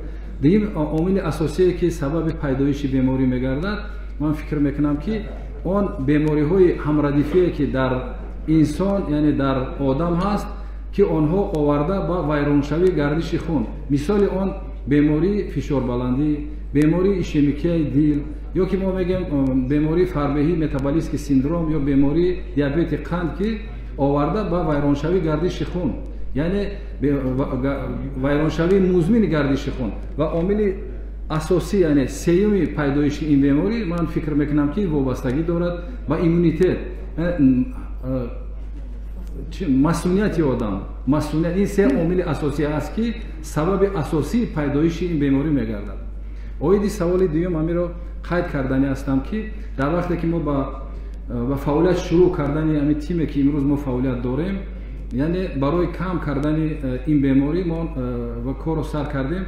Дуюм омили асосие, ки сабаби пайдоиши беморӣ мегардад, ман фикр мекунам, ки он бемориҳои ҳамрадифие, ки дар инсон, яъне дар одам ҳаст, ки онҳо оварда ба вайроншавии гардиши хун, мисоли он бемории фишорбаландӣ, бемории ишемикияи дил, ё ки мо мегӯем бемории фарбеҳӣ, метаболический синдром, ё бемории диабети қанд, ки оварда ба вайроншавии гардиши хун, яъне вайроншавии музмини гардиши хун. Ва омили асосӣ, яъне сеюми пайдоиши ин беморӣ, ман фикр мекунам, ки вобастагӣ дорад ба иммунитет, масунияти одам, масуният. Ин се омили асосӣ аст, ки сабаби асосии пайдоиши ин беморӣ мегардад. Оиди саволи дуюм ҳамиро қайд кардани ҳастам, ки дар вақте ки мо ба фаъолият шурӯъ кардани ҳамин тиме, ки имрӯз мо фаъолият дорем, яъне барои кам кардани ин беморӣ мо ва корро сар кардем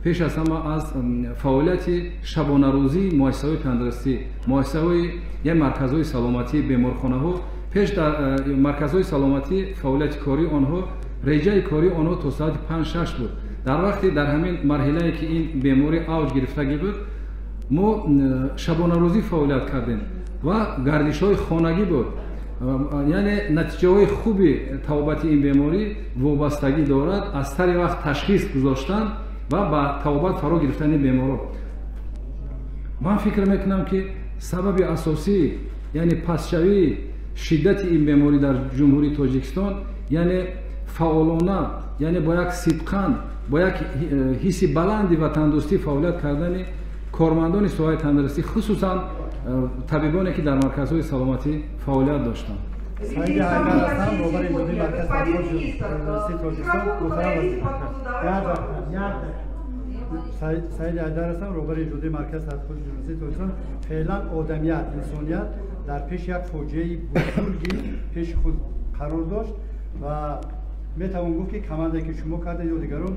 пеш аз ҳама аз фаъолияти шабонарӯзии муассисаҳои тандурустӣ, муассисаҳои, яъне марказҳои саломатӣ, беморхонаҳо. Пеш дар марказҳои саломатӣ фаъолияти кории онҳо, реҷаи кории онҳо то соати 5-6 буд. Дар вақте дар ҳамин марҳилае, ки ин беморӣ авҷ гирифтагӣ буд, мо шабонарӯзӣ фаъолият кардем ва гардишҳои хонагӣ буд. Яъне натиҷаҳои хуби табобати ин беморӣ вобастагӣ дорад аз сари вақт ташхис гузоштан ва ба табобат фаро гирифтани беморон. Ман фикр мекунам, ки сабаби асосӣ, яъне пастшавии шиддати ин беморӣ дар Ҷумҳурии Тоҷикистон, яъне фаъолона, яъне бо як сидқан, бо як ҳисси баланди ватандӯстӣ фаъолият кардани кормандони соҳаи тандурустӣ, хусусан табибоне, ки дар марказҳои саломатӣ фаъолият доштанд. Саиди Ҳайдар ҳастам, роҳбари иҷроии Маркази тадқиқоти Тоҷикистон. Муҳтарам, Саиди Ҳайдар ҳастам, роҳбари иҷроии Маркази тадқиқоти Ҷумҳурии Тоҷикистон. Феълан одамият, инсоният дар пеши як фоҷиаи бузурги пеши худ қарор дошт ва метавон гуфт, ки командае, ки шумо кардед ё дигарон,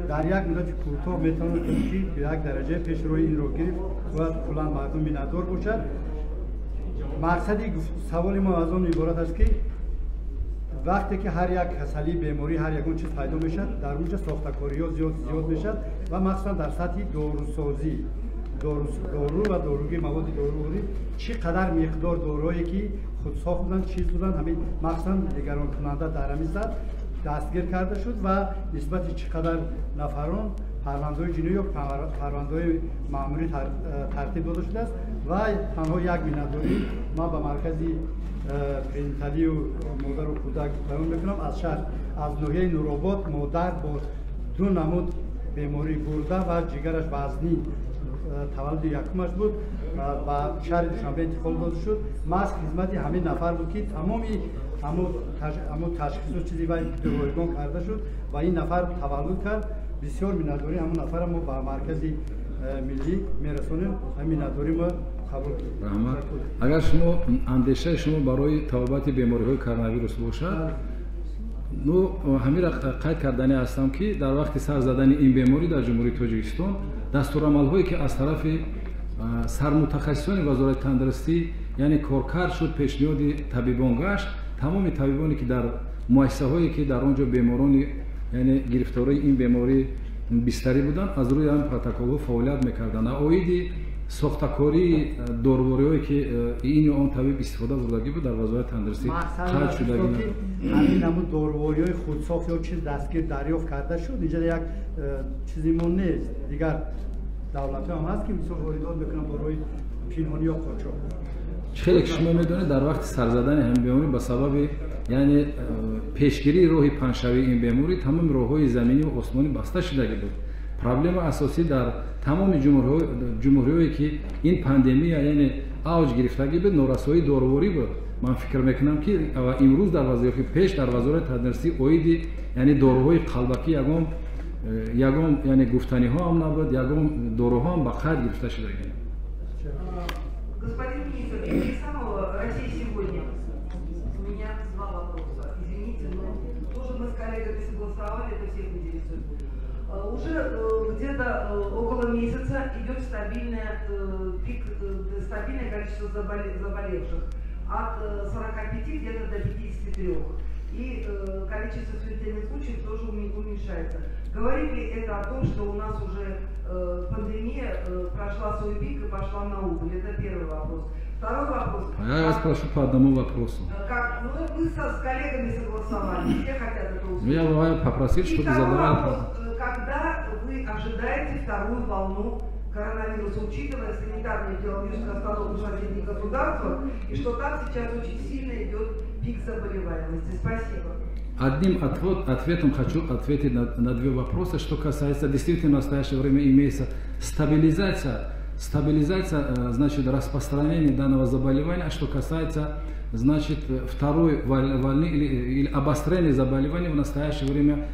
дар як муддати кӯтоҳ метавонад, ки як дараҷаи пешрои инро гирифт. Бояд куллан мардум миннатдор бошад. Мақсади саволи мо аз он иборат аст, ки вақте ки ҳар як касалӣ, беморӣ, ҳар ягон чиз пайдо мешавад, дар онҷа сохтакориҳо зиёд мешавад ва махсусан дар сатҳи дорусозӣ, дору ва доругӣ, маводи доруворӣ, чӣ қадар миқдор доруҳое, ки худсохт буданд, чиз буданд, ҳамин махсусан нигаронкунанда дар ҳамин сатҳ дастгир карда шуд ва нисбати чӣ қадар нафарон парвандаҳои ҷиноӣ ё парвандаҳои маъмурӣ тартиб дода шудааст. Ва танҳо як миннатдорӣ ман ба маркази перинаталию модару кӯдак баён мекунам. Аз шаҳр, аз ноҳияи Нуробод модар бо ду намуд бемории гурда ва ҷигараш вазнин, таваллуди якумаш буд, ба шаҳри Душанбе интиқол дода шуд. Маҳз хизмати ҳамин нафар буд, ки тамоми ҳамун ташхису чизи вай ройгон карда шуд ва ин нафар таваллуд кард. Бисёр миннатдории ҳамун нафарро мо ба маркази миллӣ мерасонем ва миннатдорӣ мо қабул. Раҳмат. Агар шумо андешаи шумо барои табобати бемориҳои коронавирус бошад, ну, ҳамира қайд кардани ҳастам, ки дар вақти сар задани ин беморӣ дар Ҷумҳурии Тоҷикистон дастурамалҳое, ки аз тарафи сармутахассисони Вазорати тандурустӣ, яъне коркард шуд, пешниҳоди табибон гашт, тамоми табибоне, ки дар муассисаҳое, ки дар он ҷо беморони, яъне гирифторои ин беморӣ бистарӣ буданд, аз рӯи ҳамин протоколҳо фаъолият мекарданд. Оиди сохтакории дорувориҳое, ки ин ё он табиб истифода бурдагӣ буд, дар Вазорати тандурустӣ қайд шудагӣ. Ҳамин намуд дорувориҳои худсохт ё чиз дастгир дарёфт карда шуд, инҷа як чизи мо нест, дигар давлатҳо ҳам ҳаст, ки мисол воридот мекунанд барои пинҳонӣ ё қочоқ. Хеле ки шумо медонед, дар вақти сарзадани ҳамин беморӣ ба сабаби, яъне пешгирии роҳи паҳншавии ин беморӣ тамоми роҳҳои заминӣ ва осмонӣ баста шудагӣ буд. Проблема асосӣ дар тамоми ҷумҳуриҳое, ки ин пандемия, яъне авҷ гирифтагӣ буд, норасоии доруворӣ буд. Ман фикр мекунам, ки имрӯз дар вазифаи пеш дар Вазорати тандурустӣ оиди, яъне доруҳои қалбакӣ ягон, яъне гуфтаниҳо ҳам набуд, ягон доруҳо ҳам ба қайд гирифта шудагӣ. Господин министр, Александрова, «Россия сегодня». У меня два вопроса. Извините, но тоже мы с коллегами согласовали, это всех интересует. Уже где-то около месяца идет стабильное, пик, стабильное количество заболевших. От 45 где-то до 53. И количество смертельных случаев тоже уменьшается. Говорит ли это о том, что у нас уже пандемия прошла свой пик и пошла на убыль? Это первый вопрос. Второй вопрос. Я вас прошу по одному вопросу. Как, ну, мы с коллегами согласовали, все хотят это услышать. Я бываю попросить, чтобы задавали. Вопрос. Когда вы ожидаете вторую волну коронавируса, учитывая санитарную эпидемиологическую обстановку в соседних государствах, и что там сейчас очень сильно идет пик заболеваемости? Спасибо. Одним ответом хочу ответить на две вопроса. Что касается, действительно, в настоящее время имеется стабилизация, значит, распространения данного заболевания. А что касается, значит, второй волны или обострения заболевания, в настоящее время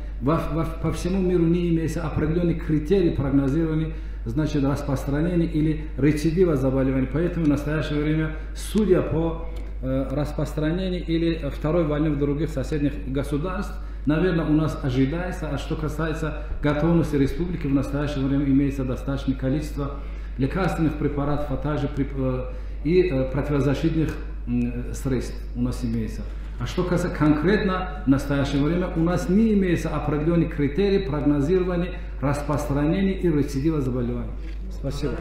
по всему миру не имеется определенный критерий прогнозирования, значит, распространения или рецидива заболевания. Поэтому в настоящее время, судя по распространению или второй волны в других соседних государств, наверное, у нас ожидается. А что касается готовности республики, в настоящее время имеется достаточное количество лекарственных препаратов, а также и противозащитных средств у нас имеется. А что касается конкретно, в настоящее время у нас не имеется определенный критерий прогнозирования распространения и рецидива заболеваний. Спасибо.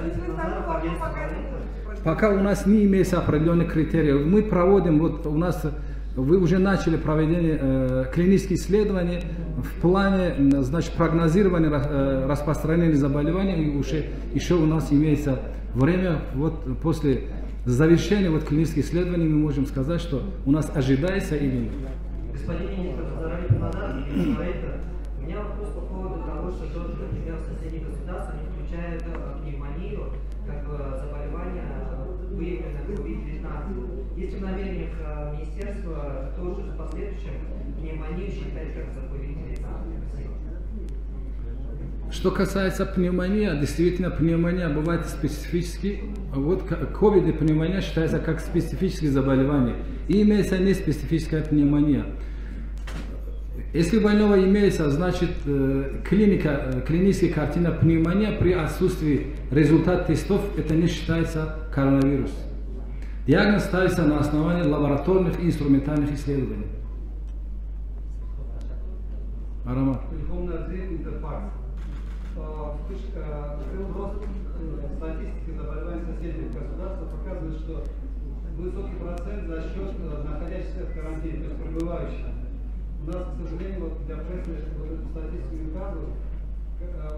Пока у нас не имеется определенных критериев. Мы проводим, вот у нас, вы уже начали проведение клинических исследований в плане, значит, прогнозирования распространения заболеваний. И уже еще у нас имеется время, вот после завершения вот клинических исследований мы можем сказать, что у нас ожидается или нет. Господин министр, у меня вопрос по поводу того, что тоже, например, в соседних государствах не включают пневмонию как заболевание, выявленное COVID-19. Есть ли в намерениях министерства тоже в последующем пневмонию считать как за COVID-19? Что касается пневмонии, действительно, пневмония бывает специфически. Вот COVID и пневмония считается как специфические заболевания. И имеется неспецифическая пневмония. Если у больного имеется, значит, клиническая картина пневмония при отсутствии результата тестов, это не считается коронавирус. Диагноз ставится на основании лабораторных и инструментальных исследований. Аромат. Рост статистики заболеваний соседних государств показывает, что Высокий процент за счет находящихся в карантине, то есть пребывающих. У нас, к сожалению, вот для прессы вот эту статистику не указывают.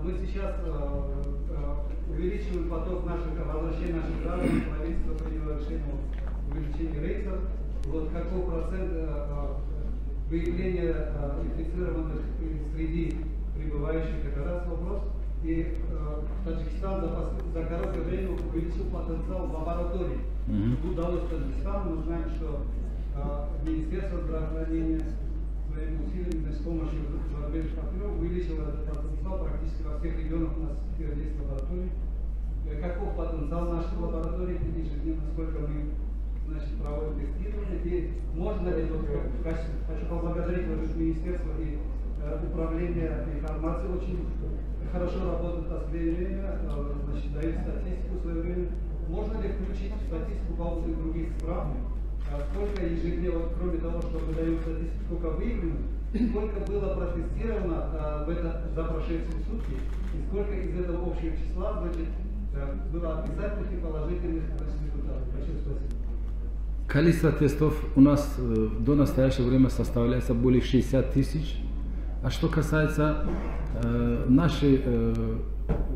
Мы сейчас увеличиваем поток наших возвращений наших граждан, правительство приняло решение о увеличении рейсов. Вот какой процент выявления инфицированных среди прибывающих, это раз вопрос. И Таджикистан за короткое время увеличил потенциал лабораторий. Удалось Таджикистану, мы знаем, что Министерство здравоохранения своими усилиями, значит, с помощью зарубежных партнеров увеличило этот потенциал практически во всех регионах у нас теперь есть лаборатории. Каков потенциал нашей лаборатории ежедневно, сколько мы, значит, проводим тестирование, и можно ли, вот, в качестве, хочу поблагодарить вот, министерство и управление информацией, очень хорошо работают в последнее время, значит, дают статистику в свое время. Можно ли включить в статистику по опыту других стран, сколько ежедневно, кроме того, что мы даем статистику, сколько выявлено, сколько было протестировано за прошедшие сутки, и сколько из этого общего числа, значит, было отрицательных и положительных, значит, результатов? Большое спасибо. Количество тестов у нас до настоящего времени составляется более 60 тысяч. А что касается наши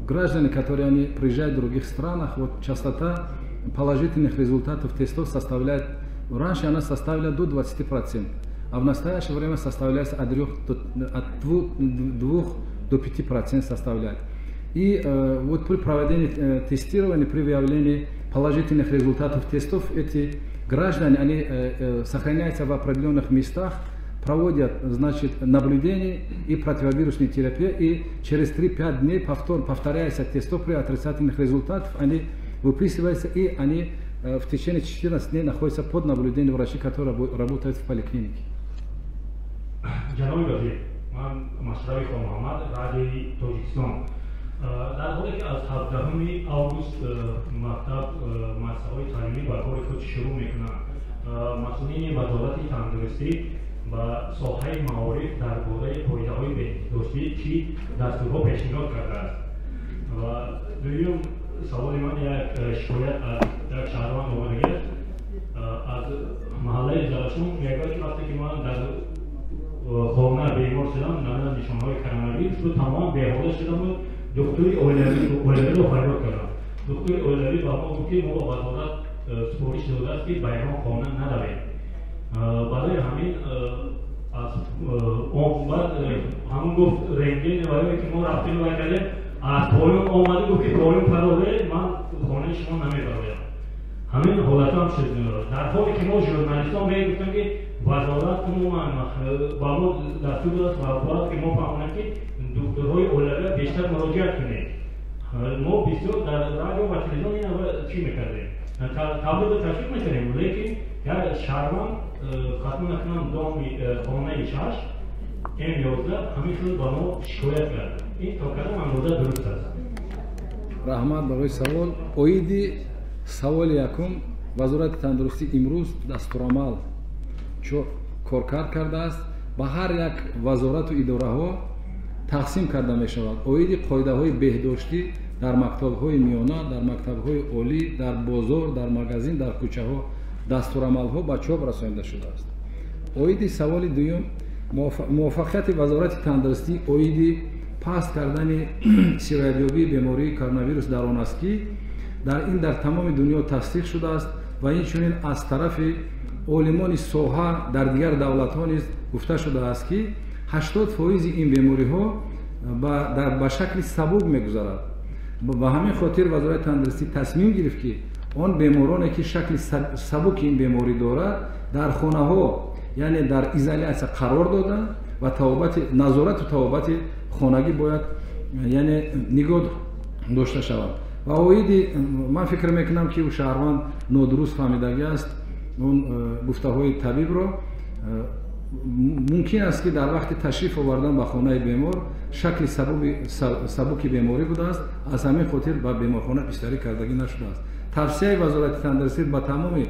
граждане, которые они приезжают в других странах, вот частота положительных результатов тестов составляет, раньше она составляла до 20%, а в настоящее время составляет от 3 до, от 2, 2 до 5% составляет. И вот при проведении тестирования, при выявлении положительных результатов тестов, эти граждане, они сохраняются в определенных местах, проводят, значит, наблюдение и противовирусную терапию, и через 3-5 дней повторяется тестов, при отрицательных результатах они выписываются, и они в течение 14 дней находятся под наблюдением врачей, которые работают в поликлинике. Ҷаноби вазир, ман Машрави Хонмуҳаммад, Радиои Тоҷикистон. Дар ҳоле ки аз 17 август мактаб, муассисаҳои таълимӣ ба кори худ шурӯъ мекунанд, масъулини Вазорати тандурустӣ ба соҳаи маориф дар бораи қоидаҳои беҳдоштӣ чӣ дастурҳо пешниҳод кардааст? Ва дуюм саволи ман як шикоят аз як шаҳрванд омадагиаст аз маҳаллаи Зарафшон. Мегӯяд, ки вақте ки ман дар хона бемор шудам, намедонам, нишонҳои коронавирус буд, тамоман беҳола шудам буд, духтури оилавиро фарёд кардам. Духтури оилавӣ ба мо гуфт, ки мо ба вазорат супориш додааст, ки ба ягон хона наравем. Барои ҳамин аз он баъд ҳамон гуфт, рентген ваё ки мо рафтем вай кардем, аз поён омада гуфт, ки поён пароре, ман хонаи шумо намебароям. Ҳамин ҳолатам шуд, дар ҳоле ки мо журналистон мегуфтем, ки вазорат умуман ба мо дастур додааст ва бояд ки мо фаҳмонем, ки духтурҳои оилавия бештар муроҷиат кунед. Мо бисёр дар радио ва телевизион ина чӣ мекардем, таблиғу ташвиқ мекардем, лекин як шаҳрванд, хатм накунам, доми хонаи 6 М 11, ҳамин хел ба мо шикоят кард. Ин то кадом андоза дуруст аст? Раҳмат барои савол. Оиди саволи якум, Вазорати тандурустӣ имрӯз дастурамал коркард кардааст, ба ҳар як вазорату идораҳо тақсим карда мешавад, оиди қоидаҳои беҳдоштӣ дар мактабҳои миёна, дар мактабҳои олӣ, дар бозор, дар магазин, дар кӯчаҳо дастурамалҳо ба чоп расонида шудааст. Оиди саволи дуюм, муваффақияти Вазорати тандурустӣ оиди паст кардани сироятёбии бемории коронавирус дар он аст, ки дар ин дар тамоми дунё тасдиқ шудааст ва инчунин аз тарафи олимони соҳа дар дигар давлатҳо низ гуфта шудааст, ки 80 фоизи ин бемориҳо ба шакли сабук мегузарад. Ба ҳамин хотир Вазорати тандурустӣ тасмим гирифт, ки он бемороне, ки шакли сабуки ин беморӣ дорад, дар хонаҳо, яъне дар изолятсия қарор дода ва табобати, назорату табобати хонагӣ бояд, яъне нигоҳ дошта шавад. Ва оиди, ман фикр мекунам, ки ӯ шаҳрванд нодуруст фаҳмидагӣ аст он гуфтаҳои табибро. Мумкин аст, ки дар вақти ташриф овардан ба хонаи бемор шакли сабуки беморӣ будааст, аз ҳамин хотир ба беморхона бистарӣ кардагӣ нашудааст. Тавсияи Вазорати тандурустӣ ба тамоми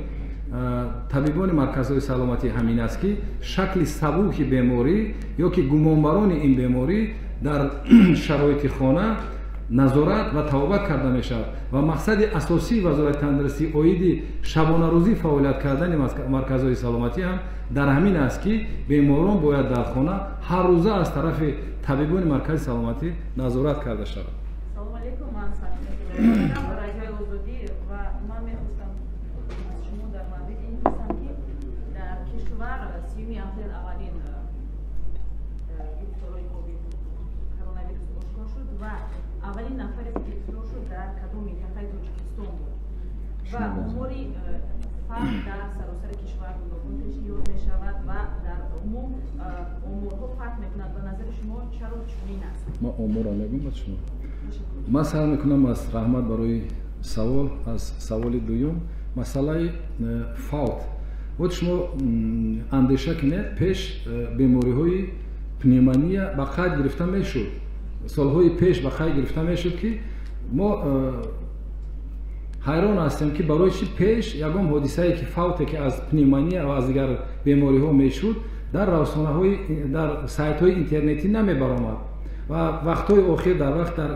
табибони марказҳои саломатӣ ҳамин аст, ки шакли сабуки беморӣ ё ки гумонбарони ин беморӣ дар шароити хона Назорат ва табобат карда мешавад ва мақсади асосии Вазорати тандурустӣ оиди шабонарӯзӣ фаъолият кардани марказҳои саломатӣ ҳам дар ҳамин аст, ки беморон бояд дар хона ҳар рӯза аз тарафи табибони маркази саломатӣ назорат карда шавад. Салому алейкум, ман Радиои Озодӣ ва ман мехостам аз шумо дар мавриди ин пурсам, ки дар кишвар 30-уми апрел аввалин гирифторои ковид коронавирус ошкор шуд ва аввалин нафаре ки гирифтор шуд, дар кадом минтақаи Тоҷикистон буд ва омори фавт дар саросари кишвар гуногун пешниҳод мешавад ва дар умум оморҳо фарқ мекунанд. Ба назари шумо, чаро чунин аст? Ман оморро мегӯм ба шумо. Ман сар мекунам аз раҳмат барои савол, аз саволи дуюм, масъалаи фавт. Вот шумо андеша кунед, пеш бемориҳои пневмония ба қайд гирифта мешуд, солҳои пеш ба қайд гирифта мешуд, ки мо ҳайрон ҳастем, ки барои чӣ пеш ягон ҳодисае ки фавте ки аз пневмония ва аз дигар бемориҳо мешуд, дар расонаҳои, дар сайтҳои интернетӣ намебаромад. Ва вақтҳои охир, дар вақт, дар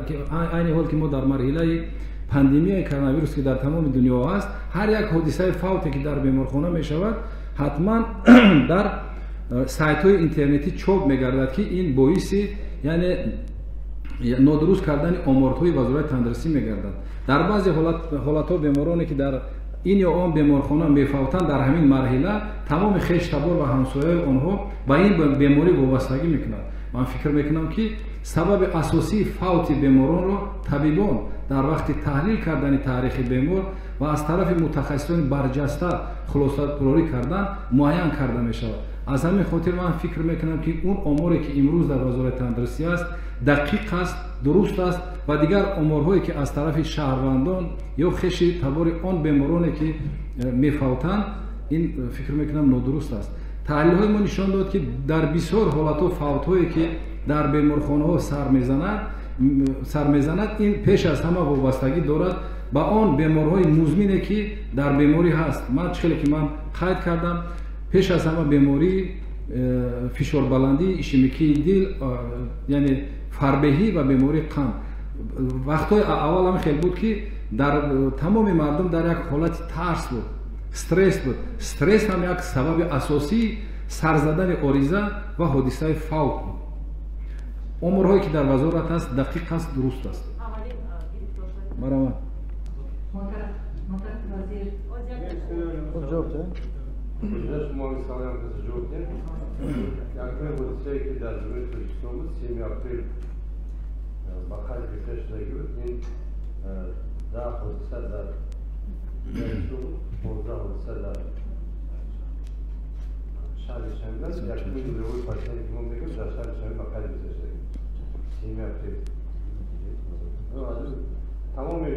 айни ҳол ки мо дар марҳилаи пандемияи коронавирус, ки дар тамоми дунё ҳаст, ҳар як ҳодисаи фавте ки дар беморхона мешавад, ҳатман дар сайтҳои интернетӣ чоп мегардад, ки ин боиси, яъне, нодуруст кардани оморҳои Вазорати тандурустӣ мегардад. Дар баъзе ҳолатҳо бемороне ки дар ин ё он беморхона мефавтанд, дар ҳамин марҳила тамоми хештабор ва ҳамсояи онҳо ба ин беморӣ вобастагӣ мекунад. Ман фикр мекунам, ки сабаби асосии фавти беморонро табибон дар вақти таҳлил кардани таърихи бемор ва аз тарафи мутахассисони барҷаста хулосабарорӣ кардан муайян карда мешавад. Аз ҳамин хотир ман фикр мекунам, ки он оморе ки имрӯз дар Вазорати тандурустӣ аст, дақиқ аст, дуруст аст ва дигар оморҳое ки аз тарафи шаҳрвандон ё хеши табори он бемороне ки мефавтанд, ин фикр мекунам, нодуруст аст. Таҳлилҳои мо нишон дод, ки дар бисёр ҳолатҳо фавтҳое ки дар беморхонаҳо сар мезанад, ин пеш аз ҳама вобастагӣ дорад ба он беморҳои музмине ки дар беморӣ ҳаст. Ман чӣ хеле ки ман қайд кардам, пеш аз ҳама бемории фишорбаландӣ, ишемикии дил, яъне фарбеҳӣ ва бемории қанд. Вақтҳои аввал ҳам хел буд, ки дар тамоми мардум дар як ҳолати тарс буд, стресс буд. Стресс ҳам як сабаби асосии сар задани ориза ва ҳодисаи фавт буд. Оморҳое ки дар вазорат аст, дақиқ аст, дуруст аст. Марҳамат. Муҳтарам вазир. Шумо салом ҷавоб диҳем. Якуми ҳодисае ки дар Ҷумҳурии Тоҷикистон буд, 3-юми апрел ба қайд гирифта шудагӣ буд. Ин 10 ҳодиса дар буд, 15 ҳодиса дар шаҳри Душанбе. Якуми нулевой пациент ки мо мегӯем, дар шаҳри Душанбе ба қайд гирифта шудагӣ 3-юми апрел. Тамоми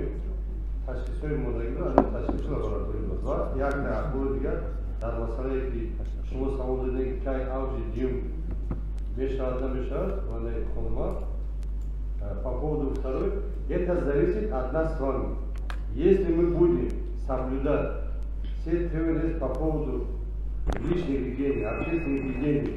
ташхисҳои мондагӣ буд, ташхиси лабораторӣ буд. Ва як ахбори дигар дар масъалае ки шумо савол додем, ки кай авҷи дуюм мешавад, намешавад, хонума, по поводу второй, это зависит от нас с вами. Если мы будем соблюдать все требования по поводу личной гигиены, общественной гигиены,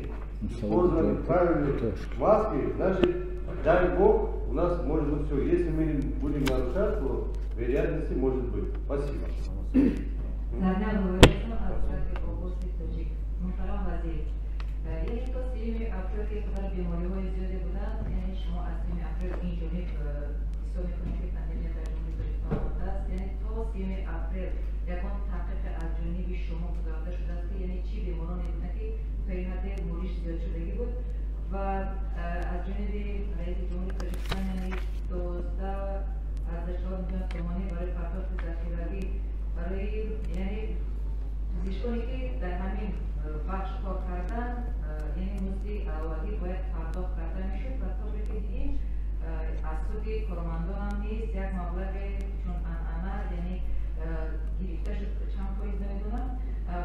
использовать правильные маски, значит, дай Бог, у нас может быть все. Если мы будем нарушать, то вероятности может быть. Спасибо. Зарина аз Овози Тоҷик. Муҳтарам вазир, яъне то 3-юми апрел ки қадар бемориҳои зиёде буданд, яъне шумо аз 3-юми апрел ин ҷониб ҳисоб мекунед, ки пандемия дар Ҷумҳурии Тоҷикистон омадааст. Яъне то 3-юми апрел ягон таҳқиқе аз ҷониби шумо гузаронида шудааст, ки яъне чӣ бемороне буданд, ки то ин ҳадде муриш зиёд шудагӣ буд? Ва аз ҷониби раиси Ҷумҳурии Тоҷикистон, яъне 12,4 миллион сомонӣ барои пардохти захиравӣ барои, яъне, пизишконе ки дар ҳамин бахш кор кардан, яъне музди иловагӣ бояд пардохт карда мешуд ва то ҷое ки дидем, аз суди кормандонам низ як маблағе чун анъана, яъне, гирифта шуд, чанд фоиз намедонам.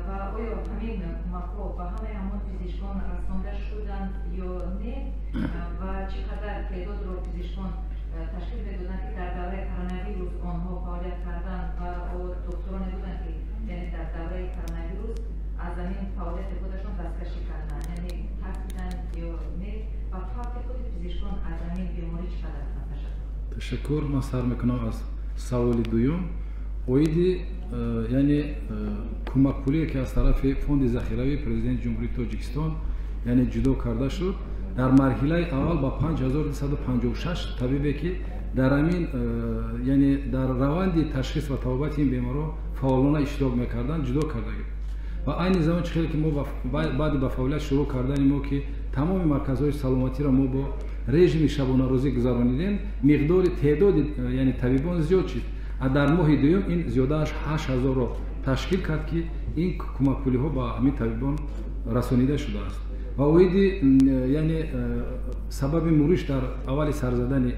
Ва оё ҳамин кӯмакҳо ба ҳамаи ҳамон пизишкон расонда шуданд ё не ва чӣ қадар теъдодро пизишкон ташкил медоданд, ки дар давраи коронавирус онҳо фаъолият карданд ва духтуроне буданд, ки, яъне, дар давраи коронавирус аз ҳамин фаъолияти худашон дасткашӣ карданд, яъне тарсиданд ё не, ва фавти худи пизишкон аз ҳамин беморӣ чӣ қадар? Ташаккур. Ташаккур. Ман сар мекунам аз саволи дуюм оиди яъне кӯмакпулие, ки аз тарафи фонди захиравии Президенти Ҷумҳурии Тоҷикистон, яъне, ҷудо карда шуд. Дар марҳилаи аввал ба 5256 табибе, ки дар ҳамин, яъне, дар раванди ташхис ва табобати ин беморҳо фаъолона иштирок мекарданд, ҷудо карда гирифт. Ва айни замон, чӣ хеле ки мо баъди ба фаъолият шурӯъ кардани мо, ки тамоми марказҳои саломатиро мо бо режими шабонарӯзӣ гузаронидем, миқдори теъдоди, яъне, табибон зиёд шуд. Дар моҳи дуюм ин зиёда аз 8000-ро ташкил кард, ки ин кӯмакпулиҳо ба ҳамин табибон расонида шудааст. Ва оиди, яъне, сабаби муриш дар аввали сарзадани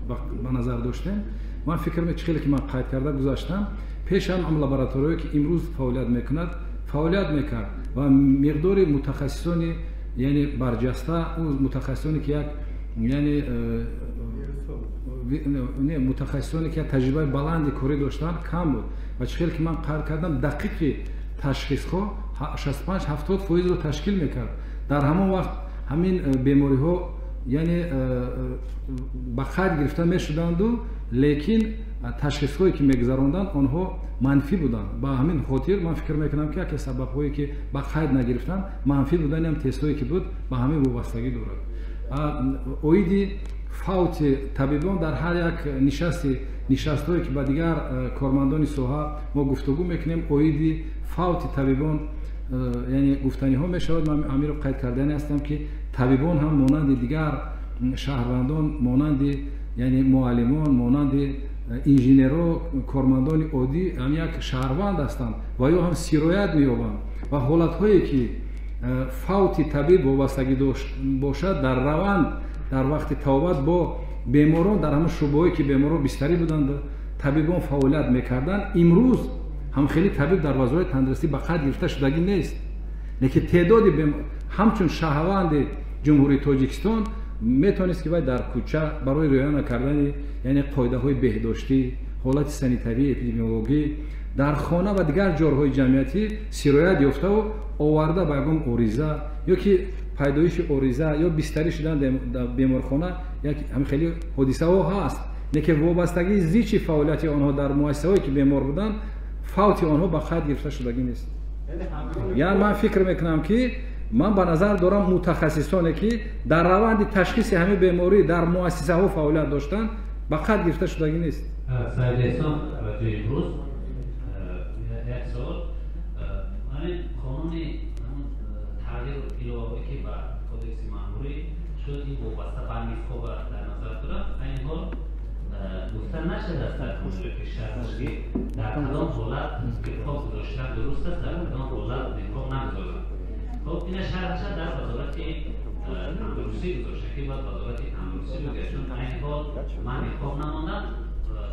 ба назар доштем, ман фикр чӣ хеле ки ман қайд карда гузаштам, пеш ҳам лабораторияе, ки имрӯз фаъолият мекунад, фаъолият мекард ва миқдори мутахассисони, яъне, барҷаста, ӯ мутахассисоне, ки як, яъне, не, мутахассисоне, ки як таҷрибаи баланди корӣ доштанд, кам буд. Ва чӣ хеле ки ман қайд кардам, дақиқи ташхисҳо 65-70 фоизро ташкил мекард. Дар ҳамон вақт ҳамин бемориҳо, яъне, ба қайд гирифта мешуданду, лекин ташхисҳое, ки мегузаронданд, онҳо манфӣ буданд. Ба ҳамин хотир ман фикр мекунам, ки яке сабабҳое, ки ба қайд нагирифтанд, манфӣ будани ҳам тестҳое, ки буд, ба ҳамин вобастагӣ дорад. Оиди фавти табибон дар ҳар як нишастҳое, ки ба дигар кормандони соҳа мо гуфтугӯ мекунем, оиди фавти табибон, яъне, гуфтаниҳо мешавад. Ман ҳаминро қайд кардани ҳастам, ки табибон ҳам монанди дигар шаҳрвандон, монанди, яъне, муаллимон, монанди инженерҳо, кормандони оддӣ ҳам як шаҳрванд ҳастанд ва ё ҳам сироят меёбанд. Ва ҳолатҳое, ки фавти табиб вобастагӣ бошад, дар раванд, дар вақти табобат бо беморон, дар ҳамон шӯъбаҳое, ки беморон бистарӣ буданд, табибон фаъолият мекарданд. Имрӯз ҳам хеле табиб дар Вазорати тандурустӣ ба қайд гирифта шудагӣ нест, лекин теъдоди ҳамчун шаҳрванди Ҷумҳурии Тоҷикистон метавонист, ки вай дар кӯча барои риоя накардани, яъне, қоидаҳои беҳдоштӣ, ҳолати санитарии эпидемиологӣ дар хона ва дигар ҷорҳои ҷамъиятӣ сироят ёфтаву оварда ба ягон ориза ё ки пайдоиши ориза ё бистарӣ шудан дар беморхона, як ҳамин хеле ҳодисаҳо ҳаст, лекин вобастагии зичи фаъолияти онҳо дар муассисаҳое, ки бемор буданд, фавти онҳо ба қайд гирифта шудагӣ нест. Яъне, ман фикр мекунам, ки ман ба назар дорам мутахассисоне, ки дар раванди ташхиси ҳамин беморӣ дар муассисаҳо фаъолият доштанд, ба қайд гирифта шудагӣ нест. Саид Эҳсон, Радиои Имрӯз. Як савол: ҳамин қонуни тағйиру иловаҳое, ки ба кодекси маъмурӣ шуд, ин вобаста ба ниқоба дар назар дорад. Айни ҳол гуфта нашудааст дар ки шарҳши дар кадом ҳолат ниқоб гузоштан дуруст аст, дар кадом ҳолат ниқоб нагузоранд. Хоб, ина шарҳаша дар Вазорати тандурустӣ гузошта, ки бояд Вазорати тандурустӣ бигӯяд, чун айни ҳол ман ниқоб намондам,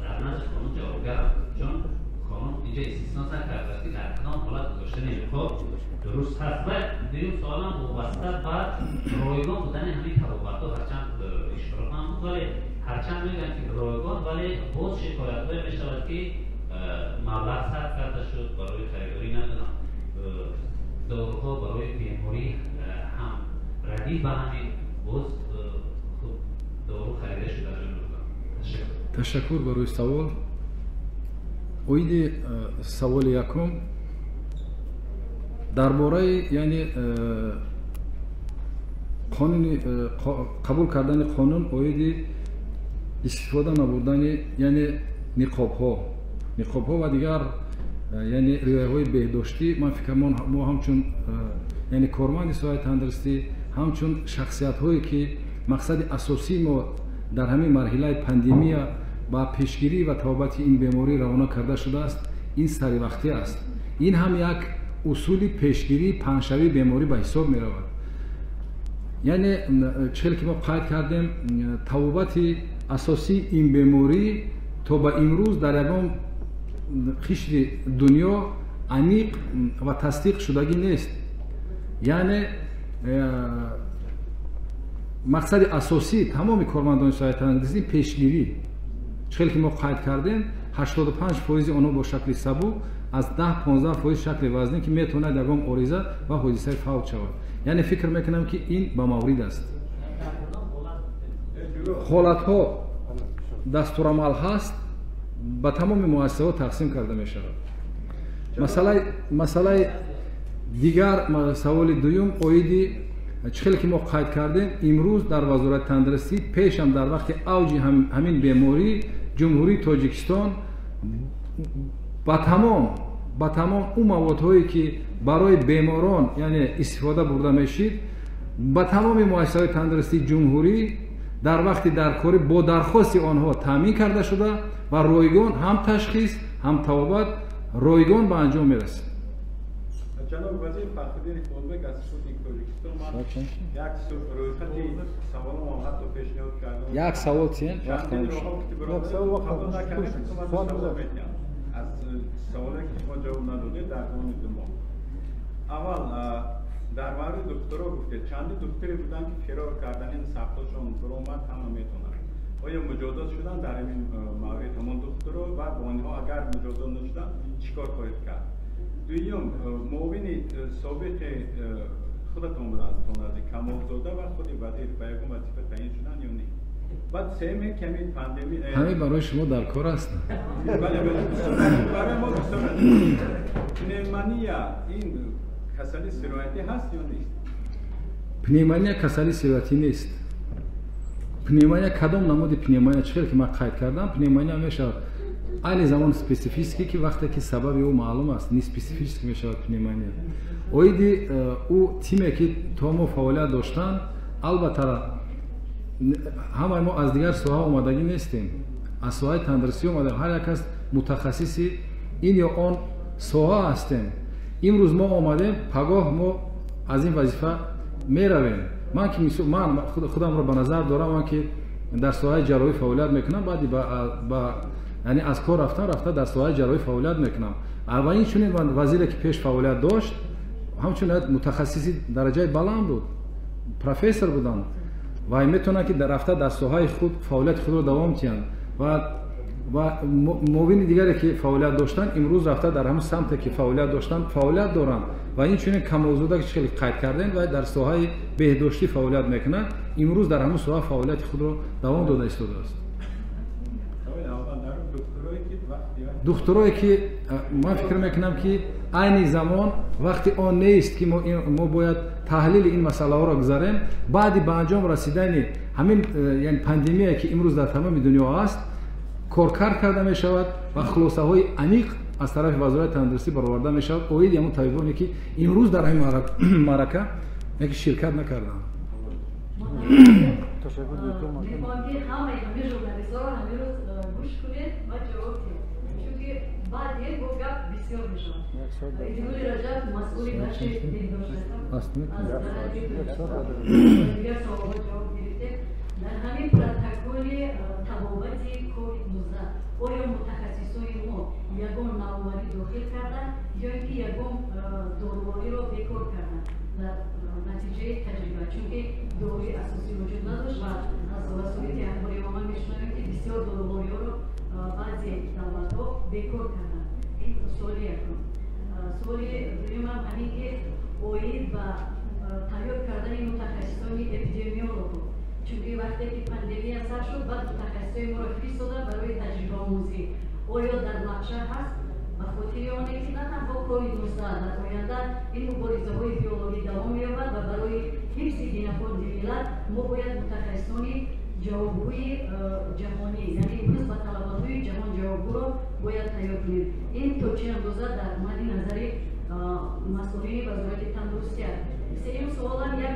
дар назди қонун ҷавобгарам, чун қонун инҷа истисно накардааст, ки дар кадом ҳолат гузоштани ниқоб дуруст ҳаст. Ва дуюм суолам вобаста ба ройгон будани ҳамин табобатҳо. Ҳарчанд ишора ҳам буд, вале ҳарчанд мегӯянд, ки ройгон, вале боз шикоятҳое мешавад, ки маблағ сарф карда шуд барои харидорӣ, намедонам, доруҳо барои беморӣ ҳам радиф ба ҳамин боз дору харида шуда. Ташаккур барои савол. Оиди саволи якум дар бораи, яъне, қонуни қабул кардани қонун оиди истифода набурдани, яъне, ниқобҳо ва дигар, яъне, риояҳои беҳдоштӣ, ман фикр мо ҳамчун, яъне, корманди соҳаи тандурустӣ, ҳамчун шахсиятҳое, ки мақсади асосии мо дар ҳамин марҳилаи пандемия ба пешгирӣ ва табобати ин беморӣ равона карда шудааст, ин саривақтӣ аст. Ин ҳам як усули пешгирии паҳншавии беморӣ ба ҳисоб меравад. Яъне, чӣ ки мо қайд кардем, табобати асосии ин беморӣ то ба имрӯз дар ягон қишри дунё аниқ ва тасдиқ шудагӣ нест. Яъне, мақсади асосии тамоми кормандони соҳаи тандурустӣ пешгирӣ. Чӣ хеле ки мо қайд кардем, 85 фоизи онҳо бо шакли сабук, аз 10-15 фоиз шакли вазнин, ки метавонад ягон ориза ва ҳодисаи фавт шавад. Яъне, фикр мекунам, ки ин ба маврид аст. Ҳолатҳо дастурамал ҳаст, ба тамоми муассисаҳо тақсим карда мешавад. Масъалаи дигар, саволи дуюм оиди чӣ хеле ки мо қайд кардем, имрӯз дар Вазорати тандурустӣ пешам дар вақти авҷи ҳамин беморӣ Ҷумҳурии Тоҷикистон ба тамом ӯ маводҳое ки барои беморон яъне истифода бурда мешид, ба тамоми муассисаҳои тандурустии ҷумҳурӣ дар вақти даркорӣ бо дархости онҳо таъмин карда шуда ва ройгон ҳам ташхис ҳам табобат ройгон ба анҷом мерасид. Ҷаноби вазир, Фахриддин Иқболбек аз Спутник Тоҷикистон. Ман як рӯйхати саволам ҳатто пешниҳод кардам. Як савол тиен? Аз саволе ки шумо ҷавоб надодед дар давоми 2 моҳ. Аввал дар мавриди духтуро гуфтед, чанди духтуре буданд ки фирор карданд, ин сабтҳошон баромад, ҳама метавонанд. Оё муҷозот шуданд дар ин маврид ҳамон духтуро ва бо онҳо агар муҷозот нашуданд чӣ кор хоҳед кард? Дуюм, муовини собиқи худатон буданд аз наздик Камолзода ва худи вазир ба ягон вазифа таъин шуданд ё не? Баъд сеюм, ками пандемия ҳамин барои шумо дар кор аст? Бале, барои мо бисёр. Пневмония ин касали сироятӣ ҳаст ё нест? Пневмония касали сироятӣ нест. Пневмония кадом намуди пневмония, чӣ хеле ки ман қайд кардам, пневмония мешавад айни замон специфически, ки вақте ки сабаби ӯ маълум аст, неспецифически мешавад пневмония. Оиди ӯ тиме ки то мо фаъолият доштанд, албатта ҳамаи мо аз дигар соҳа омадагӣ нестем, аз соҳаи тандурустӣ омадаем. Ҳар як кас мутахассиси ин ё он соҳа ҳастем. Имрӯз мо омадем, пагоҳ мо аз ин вазифа меравем. Ман ки ман худамро ба назар дорам, ман ки дар соҳаи ҷарроҳӣ фаъолият мекунам, баъди яъне аз кор рафта дар соҳаи ҷарроҳӣ фаъолият мекунам. Ва инчунин вазире ки пеш фаъолият дошт, ҳамчунин мутахассиси дараҷаи баланд буд, профессор буданд ва метавонанд ки рафта дар соҳаи худ фаъолияти худро давом диҳанд. Ва муовини дигаре ки фаъолият доштанд, имрӯз рафта дар ҳамон самте ки фаъолият доштанд фаъолият доранд. Ва инчунин Камолзода ки хеле қайд кардем, ва дар соҳаи беҳдоштӣ фаъолият мекунад, имрӯз дар ҳамон соҳа фаъолияти худро давом дода истодааст. Духтурое ки ман фикр мекунам ки айни замон вақти он нест ки мо бояд таҳлили ин масъалаҳоро гузарем. Баъди ба анҷом расидани ҳамин яъне пандемия ки имрӯз дар тамоми дунё аст, коркард карда мешавад ва хулосаҳои аниқ аз тарафи Вазорати тандурустӣ бароварда мешавад оиди ҳамон табибоне ки имрӯз дар ҳамин маърака яке ширкат накарданд. Мехоҳам ки ҳамаи ҳамин журналистҳоро ҳамин рӯз гӯш кунед ва ҷавоб диҳед, чунки баъд бо гап бисёр мешавад. Идигули Раҷаб, масъули бахши беҳдошт ҳастам. Аз дигар саволҳо ҷавоб гирифтем. Дар ҳамин протоколи табобати COVID-19 оё мутахассисони мо ягон навоварӣ дохил карданд ё ин ки ягон дорувориро бекор карданд дар натиҷаи таҷриба? Чунки доруи асосӣ вуҷуд надошт ва аз васоити ахбори омма мешунавем ки бисёр дорувориҳоро баъзе давлатҳо бекор карданд. Ин суоли якум. Суоли дуюмам ҳамин ки оид ба тайёр кардани мутахассисони эпидемиологҳо, чунки вақте ки пандемия сар шуд, баъд мутахассисои моро фиристоданд барои таҷрибаомӯзӣ. Оё дар нақша ҳаст ба хотири оне ки на танҳо COVID-19 дар оянда ин муборизаҳои биологӣ давом меёбад ва барои ҳифзи генофонди миллат мо бояд мутахассисони ҷавобгӯи ҷаҳонӣ, яъне имрӯз ба талаботҳои ҷаҳон ҷавобгӯро бояд тайёр кунем. Ин то чӣ андоза дар мадди назари масъулини Вазорати тандурустӣ аст? Сеюм суолам, як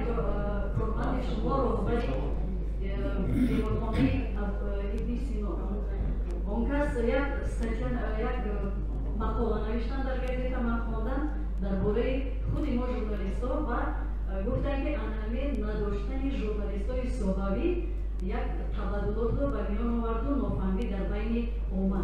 корманди шумо, роҳбари беморхонаи Ибни Сино, он кас як статья, як мақола навиштанд дар газета, ман хондам дар бораи худи мо журналистҳо ва гуфтанд ки ҳамин надоштани журналистҳои соҳавӣ як табаддулотро ба миён оварду нофаҳмӣ дар байни омма.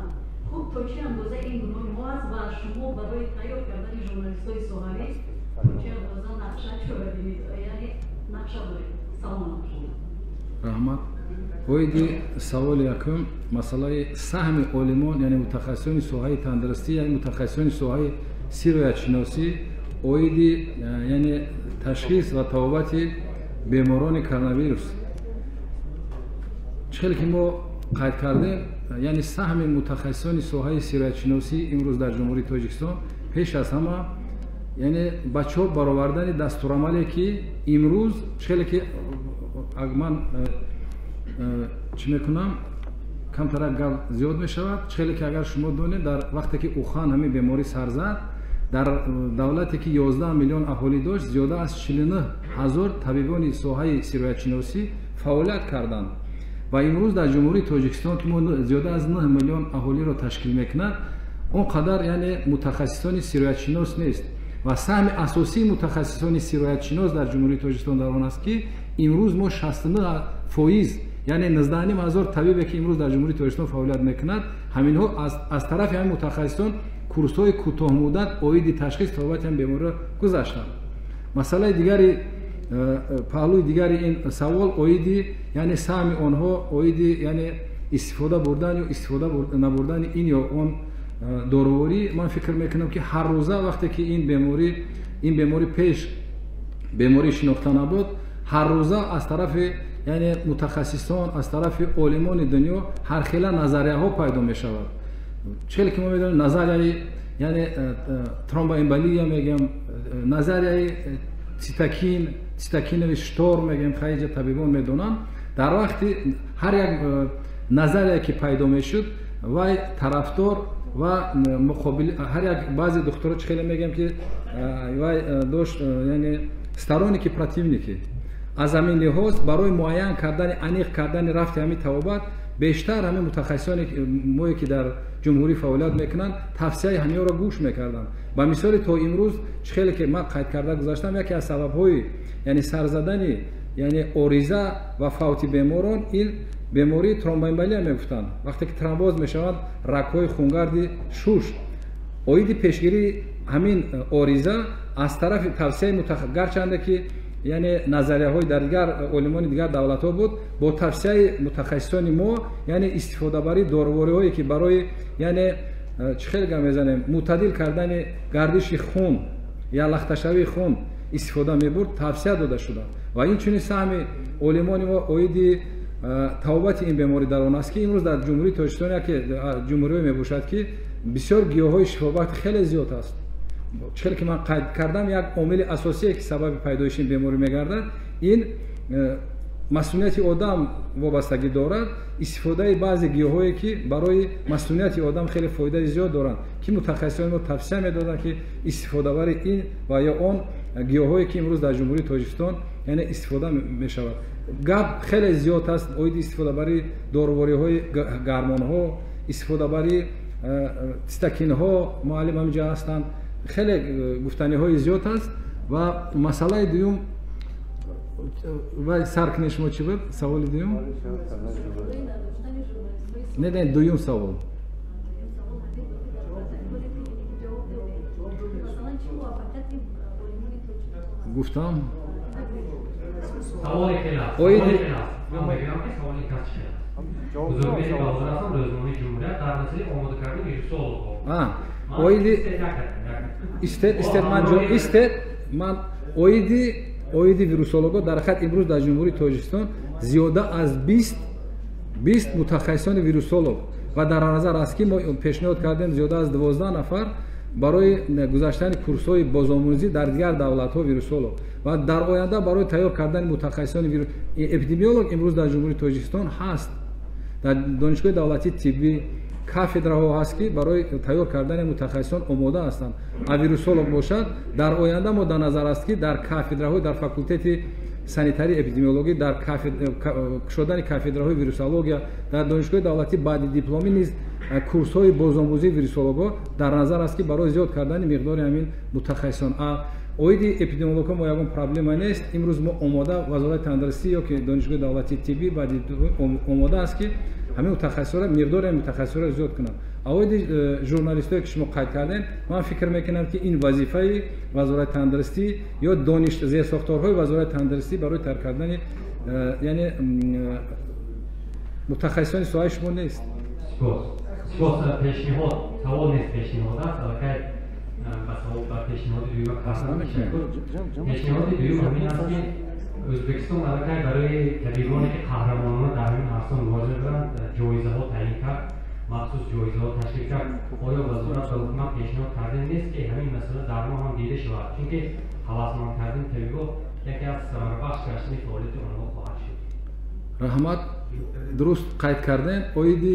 Хуб, то чӣ андоза ин гуноҳи мо аст ва шумо барои тайёр кардани журналистҳои соҳавӣ то чӣ андоза нақша чорабинӣ, яъне нақша доред? Салом. Раҳмат. Оиди саволи якум, масъалаи саҳми олимон, яъне мутахассисони соҳаи тандурустӣ, яъне мутахассисони соҳаи сироятшиносӣ оиди яъне ташхис ва табобати беморони коронавирус. Чӣ хеле ки мо қайд кардем, яъне саҳми мутахассисони соҳаи сироятшиносӣ имрӯз дар Ҷумҳурии Тоҷикистон пеш аз ҳама, яъне ба чоп баровардани дастурамале, ки имрӯз хеле ки ман чӣ мекунам, камтарак гап зиёд мешавад. Хеле ки агар шумо донед, дар вақте ки Ухан ҳамин беморӣ сар зад, дар давлате ки 11 миллион аҳолӣ дошт, зиёда аз 49 ҳазор табибони соҳаи сироятшиносӣ фаъолият карданд. Ва имрӯз дар Ҷумҳурии Тоҷикистон, ки мо зиёда аз 9 миллион аҳолиро ташкил мекунад, он қадар яъне мутахассисони сироятшинос нест. Ва саҳми асосии мутахассисони сироятшинос дар Ҷумҳурии Тоҷикистон дар он аст, ки имрӯз мо 69%, яъне 19,5 ҳазор табибе, ки имрӯз дар Ҷумҳурии Тоҷикистон фаъолият мекунад, ҳаминҳо аз тарафи ҳамин мутахассисон курсҳои кӯтоҳмуддат оиди ташхис табобати ҳамин бемориро гузаштанд. Масъалаи дигари, паҳлӯи дигари ин савол оиди яъне саҳми онҳо оиди яъне истифода бурдан ё истифода набурдани ин ё он доруворӣ, ман фикр мекунам, ки ҳар рӯза вақте ки ин беморӣ пеш беморӣ шинохта набуд, ҳар рӯза аз тарафи яъне мутахассисон, аз тарафи олимони дунё ҳархела назарияҳо пайдо мешавад. Хеле ки мо медонем, назарияи яъне тромбоэмболия мегӯям, назарияи цитокиновый шторм мегӯям, хайҷа табибон медонанд. Дар вақти ҳар як назария ки пайдо мешуд, вай тарафдор ва муқобил ҳар як баъзе духтуро чӣ хеле мегӯям, ки вай дошт, яъне сторонники, противники. Аз ҳамин лиҳоз барои муайян кардани, аниқ кардани рафти ҳамин табобат бештар ҳамин мутахассисоне мое, ки дар ҷумҳурӣ фаъолият мекунанд, тавсияи ҳаминҳоро гӯш мекарданд. Ба мисоли то имрӯз чӣ хеле ки ман қайд карда гузаштам, яке аз сабабҳои яъне сарзадани яъне ориза ва фавти беморон ин бемории тромбоэмболия мегуфтанд, вақте ки тромбоз мешаванд рагҳои хунгарди шуш. Оиди пешгирии ҳамин ориза аз тарафи тавсияи, гарчанде ки яъне назарияҳои дар дигар олимони дигар давлатҳо буд, бо тавсияи мутахассисони мо яъне истифодабарии дорувориҳое, ки барои яъне чӣ хел гап мезанем, мӯътадил кардани гардиши хун я лахташавии хун истифода мебурд, тавсия дода шуданд. Ва инчунин саҳми олимони мо оиди табобати ин беморӣ дар он аст, ки имрӯз дар Ҷумҳурии Тоҷикистон яке ҷумҳуриҳое мебошад, ки бисёр гиёҳҳои шифобахш хеле зиёд аст. Чӣ ки ман қайд кардам, як омили асосие, ки сабаби пайдоиши ин беморӣ мегардад, ин масунияти одам вобастагӣ дорад. Истифодаи баъзе гиёҳое, ки барои масунияти одам хеле фоидаи зиёд доранд, ки мутахассисони мо тавсия медоданд, ки истифодабари ин ва ё он гиёҳое, ки имрӯз дар Ҷумҳурии Тоҷикистон яъне истифода мешавад. Гап хеле зиёд аст оиди истифодабарии дорувориҳои гармонҳо, истифодабарии цитокинҳо, муаллим ҳаминҷа ҳастанд, хеле гуфтаниҳои зиёд аст. Ва масъалаи дуюм ва сар кунед, шумо чӣ буд саволи дуюм? Не, дуюм савол. Гуфтам. Саволи хеле аст. Ман мегӯям, ки саволи кас чӣ хел аст. Бузургмеҳри Баҳодур ҳастам, рӯзномаи Ҷумҳурият, дар масъалаи омода кардани вирусологҳо. Оиди истед, истед, ман истед, ман оиди вирусологҳо. Дар ҳақиқат имрӯз дар Ҷумҳурии Тоҷикистон зиёда аз 20 мутахассисони вирусолог ва дар назар аст, ки мо пешниҳод кардем зиёда аз 12 нафар барои гузаштани курсҳои бозомӯзӣ дар дигар давлатҳо вирусолог. Ва дар оянда барои тайёр кардани мутахассисони эпидемиолог имрӯз дар Ҷумҳурии Тоҷикистон ҳаст, дар Донишгоҳи давлатии тиббӣ кафедраҳо ҳаст, ки барои тайёр кардани мутахассисон омода ҳастанд. А вирусолог бошад, дар оянда мо дар назар аст, ки дар кафедраҳои дар факултети санитарии эпидемиологӣ, дар кушодани кафедраҳои вирусология дар донишгоҳи давлатӣ баъди дипломӣ низ курсҳои бозомӯзии вирусологҳо дар назар аст, ки барои зиёд кардани миқдори ҳамин мутахассисон. Оиди эпидемиологҳо мо ягон проблема нест. Имрӯз мо омода, Вазорати тандурустӣ ё ки Донишгоҳи давлатии тиббӣ баъди омода аст, ки ҳамин мутахассисҳоро, миқдори ҳамин мутахассисҳоро зиёд кунанд. Оиди журналистое, ки шумо қайд кардем, ман фикр мекунам, ки ин вазифаи Вазорати тандурустӣ ё дониш зерсохторҳои Вазорати тандурустӣ барои тайёр кардани яъне мутахассисони соҳаи шумо нест. Сипос. Пешниҳод, савол нест, пешниҳод аст. Аллакай ба савол, ба пешниҳоди дуюма кардам. Пешниҳоди дуюм ҳамин аст, ки Ӯзбекистон аллакай барои табибоне, ки қаҳрамонона дар ҳамин арса мубориза мебаранд. ҷоизаҳо таъин кард, махсус ҷоизаҳо ташкил кард. Оё вазорат ба ҳукумат пешниҳод карда нест, ки ҳамин масъала дар мо ҳам дида шавад? Чунки ҳавасманд кардани табибҳо яке аз самарабахш гаштани фаъолияти онҳо хоҳад шуд. Раҳмат, дуруст қайд кардем. Оиди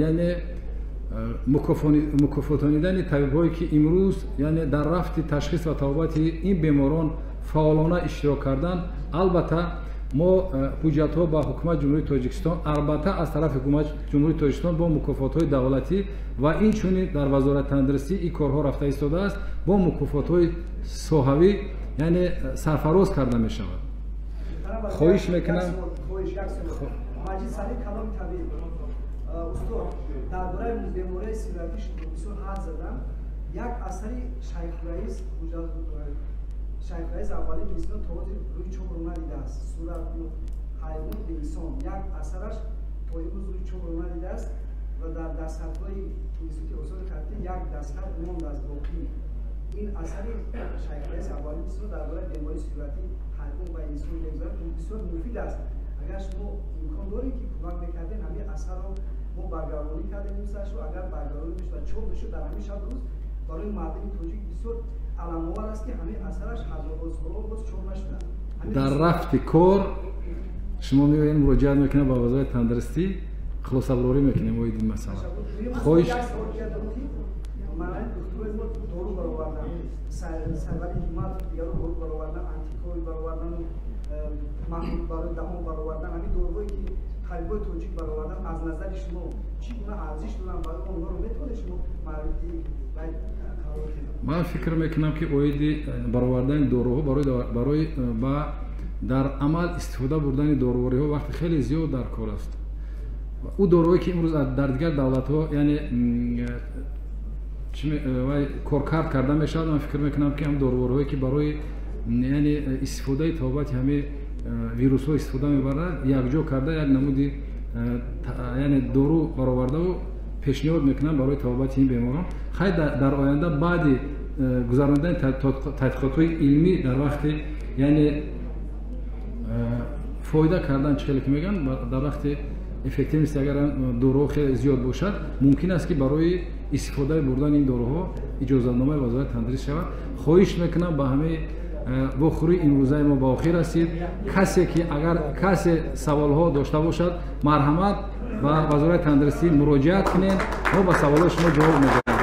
яъне мукофотонидани табибҳое, ки имрӯз яъне дар рафти ташхис ва табобати ин беморон фаъолона иштирок карданд, албатта мо ҳуҷҷатҳо ба ҳукумати Ҷумҳурии Тоҷикистон, албатта аз тарафи ҳукумати Ҷумҳурии Тоҷикистон бо мукофотҳои давлатӣ ва инчунин дар Вазорати тандурустӣ ин корҳо рафта истодааст, бо мукофотҳои соҳавӣ яъне сарфароз карда мешавад. Хоҳиш мекунам. Устод, дар бораи бемории сироятӣ бисёр ҳад задам. Як асари Шайхраис аввали Мисино то ҳозир рӯи чопро надидааст. Сурат ҳайвон инсон як асараш то имрӯз рӯи чопро надидааст ва дар дастхатҳои Институти осори хаттӣ як дастхат мондааст боқӣ. Ин асари Шайхраис аввали Мисино дар бораи бемории сироятӣ ҳайвон ва инсон мегузарад, бисёр муфид аст. Агар шумо имкон доред, ки кӯмак мекардем, ҳамин асарро мо баргардонӣ кардем нусхаашро, агар баргардонӣ мешуд ва чоп мешуд дар ҳамин шаб рӯз барои мардуми тоҷик бисёр аламовар аст, ки ҳамин асараш ҳазорҳо солҳо боз чоп нашуда. Дар рафти кор шумо меоед, муроҷиат мекунед ба Вазорати тандурустӣ, хулосабарорӣ мекунем оид ин масъала. Хоҳиш. Духтурои мо дору баровардан, Сайвали Ҳиммат дигарро дору баровардан, антиковид баровардану маҳлул барои даҳон баровардан, ҳамин доруҳое ки табибои тоҷик баровардан, аз назари шумо чӣ гуна арзиш доранд ва онҳоро метавонед шумо мавриди қарор диҳед? Ман фикр мекунам, ки оиди баровардани доруҳо барои ба дар амал истифода бурдани дорувориҳо вақти хеле зиёд дар кор аст. Ӯ доруҳое ки имрӯз дар дигар давлатҳо яъне коркард карда мешавад, ман фикр мекунам, ки ҳам дорувориҳое ки барои яъне истифодаи табобати ҳамаи вирусҳо истифода мебарад, якҷо карда як намуди яъне дору баровардаву пешниҳод мекунам барои табобати ин беморон. Хай, дар оянда баъди гузаронидани тадқиқотҳои илмӣ дар вақти яъне фоида кардан, чӣ хеле ки мегӯянд, дар вақти эффективности агар доруҳо хеле зиёд бошад, мумкин аст, ки барои истифодаи бурдани ин доруҳо иҷозатномаи Вазорати тандурустӣ шавад. Хоҳиш мекунам, ба ҳамаи вохӯрии имрӯзаи мо ба охир расид. Касе ки агар касе саволҳо дошта бошад, марҳамат ба Вазорати тандурустӣ муроҷиат кунед, мо ба саволҳои шумо ҷавоб медиҳем.